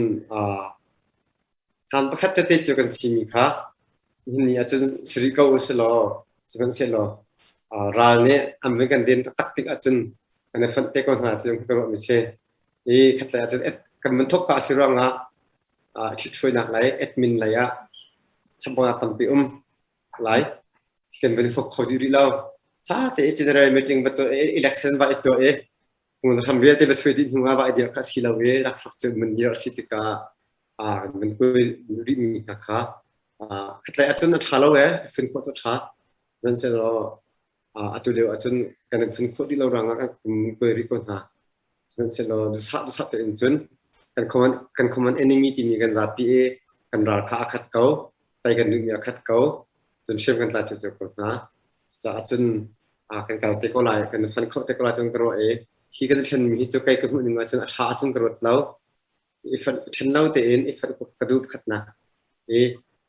Haan pakhat tete cu kan simi kha nihin ni ahcun si rih ko usilaw sihmanhsehlaw ral nih an vun kan den taktak tik ahcun kan i fonh te ko hna ti zong ka ruahmi si. I khatlei ahcun kan vun thawk ka a si ruangah ṭhithruainak lei admin lei ah chambaunak tampi um lai. Kan vun i thawk kho dih rih lo. Tha te general meeting va tuah i election va i tuah i ram vialte va suai dih hnu ah va i dirh kha si lo i lakphak cu mun dirh a si tikah kan vun kui rihmi hna kha khatlei ahcun a ṭha lo ee fun khawh cu a ṭha. Sihmanhsehlaw atu lio ahcun kan in fun khawh dih lo ruangah kan kui rih ko hna. Sihmanhsehlaw duhsah duhsah tein cun kan common enemy timi kan zapi i kan ral kha a khat ko, tei kan duhmi a khat ko, cun hriam kan tlai cio ko hna. Caah cun kan kal te ko lai, kan fan khawh te ko lai cun ka ruah i hi kan ṭhenmi hi cu kei ka hmuh ning ahcun a ṭha ahcun ka ruat lo. I ṭhen lo tein i fonh ka duh pakhatnak. I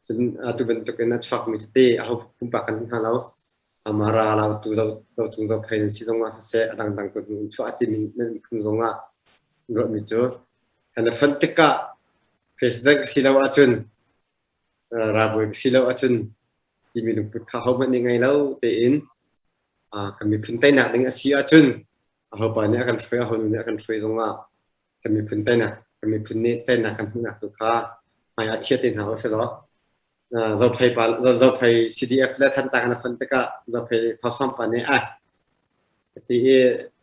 cun atu bantukin a chuakmi tete aho pumpak kan hna lo. Mara lautu zotung zophei nan si zongah siseh, a dangdang tu in chuah timi nan phun zongah ruahmi cu kan i fonh tikah president ka si lo ahcun ralbawi ka si lo ahcun timi lungput kha hohmanh nih ngei lo tein kan miphun teinak ding a si ahcun ahopa nih a kan hruai aho nu nih a kan hruai zongah kan miphun teinak kan miphun nih teinak kan hmuhnak tu kha hmai ah chia te hna usih law Zophei pa Zophei CDF le Thantlang an fonh tikah Zophei Thawsawm pa nih ah ti i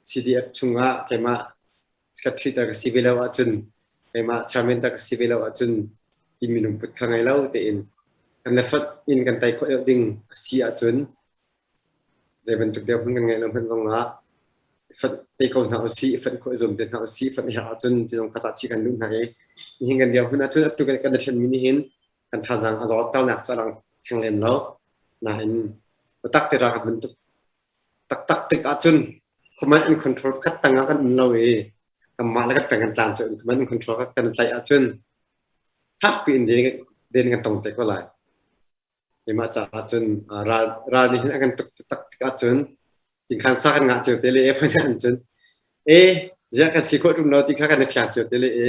CDF chungah keimah secretary ta ka si ve lo ahcun keimah chairman ta ka si ve lo ahcun timi lungput kha ngei lo tein kan le fonh in kan tei khawh deuh ding a si ahcun zei bantuk deuh hmanh kan ngeih lo hmanh zongah fonh te ko hna usih, fonh khawh i zuam te hna usih, fonh i herh ahcun ti zong kha cah chih kan duh hna i nihin kan dirhmun ahcun atu kan i ṭhenmi nih hin kan thazaang a zawtternak cu a lang theng lem lo. Nain biatak te ralkap bantuk taktak tik ahcun command and control khat tangah kan um lo i kanmah le kan peng kan tlang cu command and control kha kan tlaih ahcun fakpi in den kan tong te ko lai. Keimah caah cun ral ral nih hin a kan tuk taktak tik ahcun tingkhan sa kan ngah cio te le e phun an cun e ziah kan si khawh ṭung lo ti kha kan i fiang cio te le e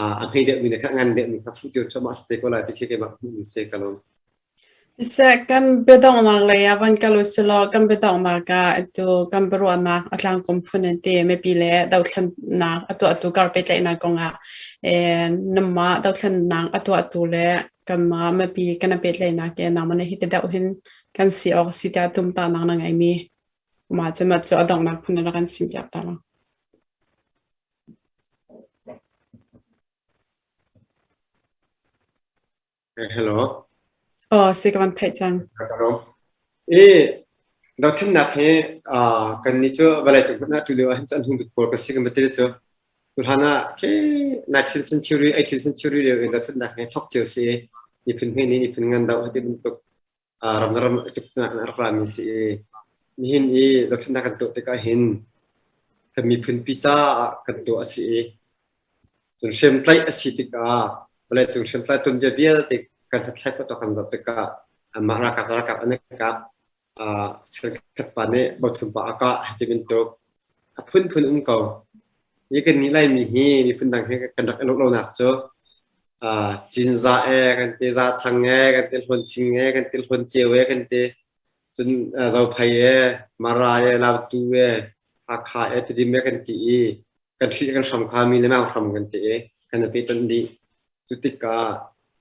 a hmei deuhmi le kha a ngan deuhmi kha fuh cio thluahmah si te ko lai ti khi keimah hmuh ning si ka lawm. Siseh, kan biadonghnak lei ah van kal usilaw kan biadonghnak ah atu kan biaruahnak a tlangkom phun an ti mipi le dothlennak a tuahtu kar pehtlaihnak kongah namah dothlennak a tuahtu le kanmah mipi kan i pehtlaihnak ke nangmah nih hiti deuh hin kan si awk si tiah tumtahnak na ngeimi mah cu mah cu a donghnak phun in rak kan chimpiak ta lo. Hello. Oh, si ka van theih cang. I dothlennak hi kan nih cu vawlei cung hmanh ah tulio ah hin cu an hung bik pawl ka si kan va ti cu. Tuhlan ah khi 19th century, 18th century lio in dothlennak hi thok cio si i miphun hme nih miphun ngan do ti bantuk ram le ram tuknak in a rak rami si i nihin i dothlennak kan tuah tikah hin kan miphun pi caah kan tuah a si i cun hriamtlaih a si tikah vawleicung hriamtlai tuanbia vialte kan hlathlai khawh kan zoh tikah anmah ralkap ralkap an i kap Chikkhat pa nih bothum pa a kah ti bantuk a phunphun um ko. Hi kan nih Laimi hi miphun dang he kan rak i lawh lonak cu Cinzah ee kan ti, Zathang ee kan ti, Hlawnching ee kan ti, Hlawnceu ee kan ti, cun Zophei ee, Mara ee, Lautu ee, Hakha ee, Tedim ee kan ti i kan hrih kan hram kha mi le mang hram kan ti i kan i pehtonh dih. Cu tikah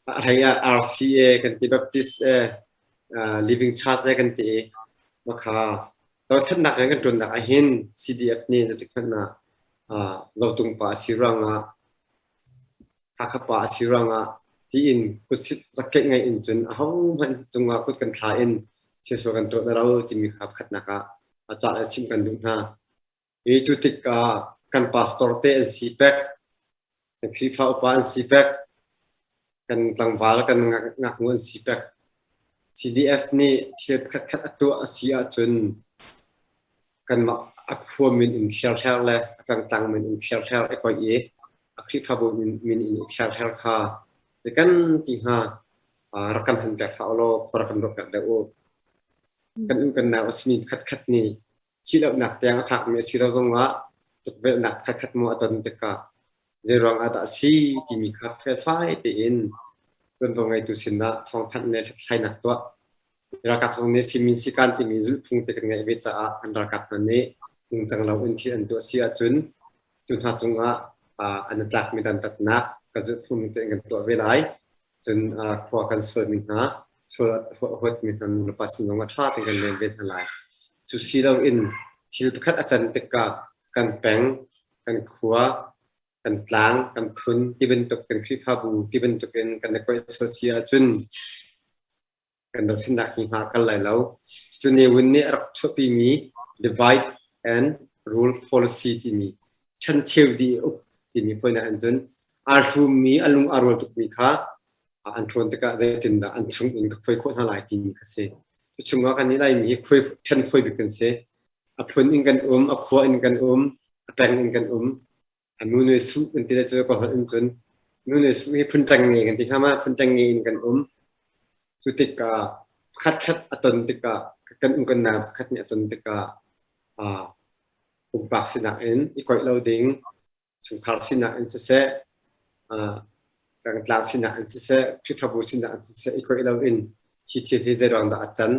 a hlei ah RCA kan ti, Baptist ee, Living Church ee kan ti i makha dothlennak rian kan ṭuannak ahhin CDF nih zeitik hmanh ah Zotung pa a si ruangah Hakha pa a si ruangah tiin kutsit zakkeih ngai in cun ahohmanh cungah kut kan thla in thilsual kan tuah na lo timi kha pakhatnak ah a ca le chimh kan duh hna. Hi cu tikah kan pastor te an si pek, kan Khrihfa upa an si pek, kan tlangval kan ngaknu an si pek. CDF nih thil pakhatkhat a tuah a si ahcun kanmah a khua min in thlerhler le a pengtlang min in thlerhler i koih i a Khrihfabu min in i thlerhler kha kan ti hnga rak kan han pek hlah ulaw khua rak kan ruah piak deuh u. Kan um kan nau a simi pakhatkhat nih thihlohnak tiang a fakmi a si lo zongah tukvelhnak khatkhat maw a ton tikah zeiruang ah dah a si timi kha felfai tein Tuanvo ngeitu sinah thawngthanh le hlathlainak tuah. Ralkap zong nih simin sikan timi zulhphung te kan ngeih ve caah an ralkap hna nih ningcang lo in thil an tuah si ahcun cu hna cungah an i tlakmi dantatnak ka zulhphung tein kan tuah ve lai. Cun khua kan sualmi hna, sual huatmi hna nu le pa sin zongah ṭha tein kan len ve hna lai. Cu si loin thil pakhat a can tikah kan peng, kan khua, kan tlang, kan phun ti bantuk kan Khrihfabu ti bantuk in kan i koih sual si ahcun kan dothlennak hi hma a kal lai lo. Cu Ne Win nih a rak chuahpimi divide and rule policy timi ṭhencheu dih uk timi fawinak in cun aa hlummi a lung aa rual tukmi kha an ṭhawn tikah zeitindah an chung in ka khuai khawh hna lai timi kha si. Cu chungah kan nih Laimi hi khuai ṭhen fawi bik kan si. A phun in kan um, a khua in kan um, a peng in kan um. A nu ne su kan ti le cu ka holh in cun nu ne su hi phun ṭeng nge kan ti hnga ma phun ṭeng nge in kan um. Cu tikah pakhatkhat a ton tikah kan um kan na pakhat nih a ton tikah pumpak sinak in i koih lo ding, chungkhar sinak in siseh, pengtlang sinak in siseh, Khrihfabu sinak in siseh i koih lo in hi thil hi zeiruang dah a can,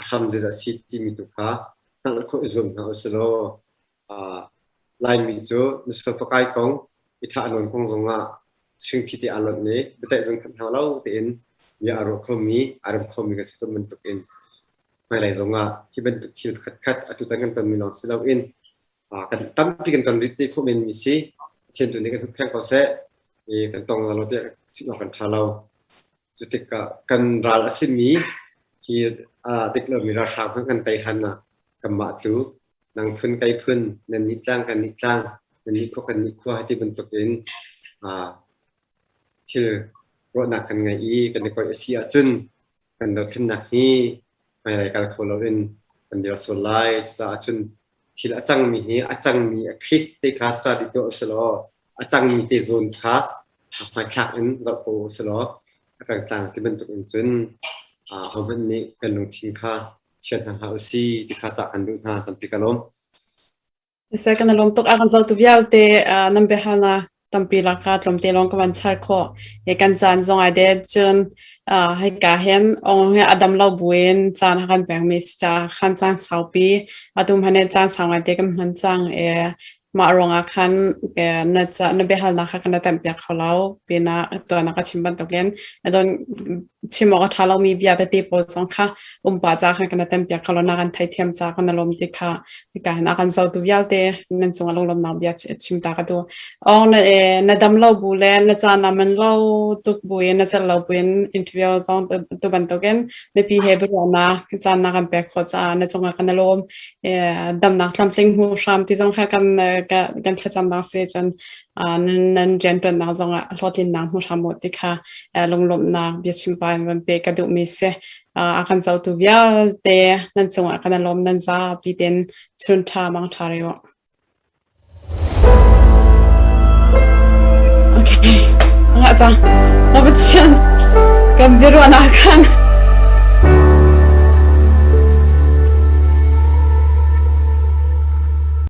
a hram zeidah si timi tu kha hngalh khawh i zuam hna usilaw Laimi cu misual pakai kong, i thah a nawn kong zongah hringthi ti aa lonh i biaceih zung phanh hau lo tein bia aa ruah khomi, aa rem khomi kan si tawn bantukin hmailei zongah hi bantuk thil pakhatkhat atutan kan tonmi lawng si loin kan tampi kan ton rih te khawh menmi si. Pathian tu nih kan huppheng ko seh i kan tong lo tiah chim awk kan ṭha lo. Cu tikah kan ral a simi hi dik lomi ralhrang hmanh kan tei hlan ah kanmah tu nang phun kei phun nan nih tlang kan nih tlang nan nih khua kan nih khua ti bantuk in thil ruahnak kan ngei i kan i koih a si ahcun kan dothlennak hi hmailei kal kho loin kan dir sual lai. Cucaah cun thil a cangmi hi a cangmi a case te kha study tuah usilaw a cangmi te zawn kha hmaithlak in zoh ko usilaw a pengtlang ti bantuk in cun ahohmanh nih kan lungthin kha chiat hna hlah usih ti kha tah kan duh hna tampi ka lawm. Seh kan lawm tuk a kan zohtu vialte nan biahalnak tampi laka tlawmte lawng ka van char khawh. He kan caan zong ai det cun hika hin ong he adam lo buin caan a kan pekmi si ca khan caan saupi atum hane caan sau ngai te kan hman cang e mah ruangah khan na ca na biahalnak kha kan temh piak kho lo pinah tuan ka chim bantukin don chim awk a ṭha lomi bia tete pawl zong kha umpa ca khan kan tem piak kho lo na kan theithiam ca kan lawm ti kha hika hin a kan zotu vialte nan cungah lunglawmnak bia chim ta ka duh. Ong na na dam lo bu le na caan na man lo tuk bu in na cel lo bu in interview zong tu bantukin mipi he biaruahnak caan na kan pek khawh caah na cungah kan lawm. Damnak tlamtling hmu hram ti zong kha kan kan thlacamnak si cun nan rianṭuannak zongah hlawhtlinnak hmu hram u ti kha lunglawmhnak biachim pa in van pe ka duhmi si. A kan zohtu vialte nan cungah kan lawm nan zapi ten chun ṭha mang ṭha re u. Okay. Nga cang. Nga pathian kan biaruahnak khan.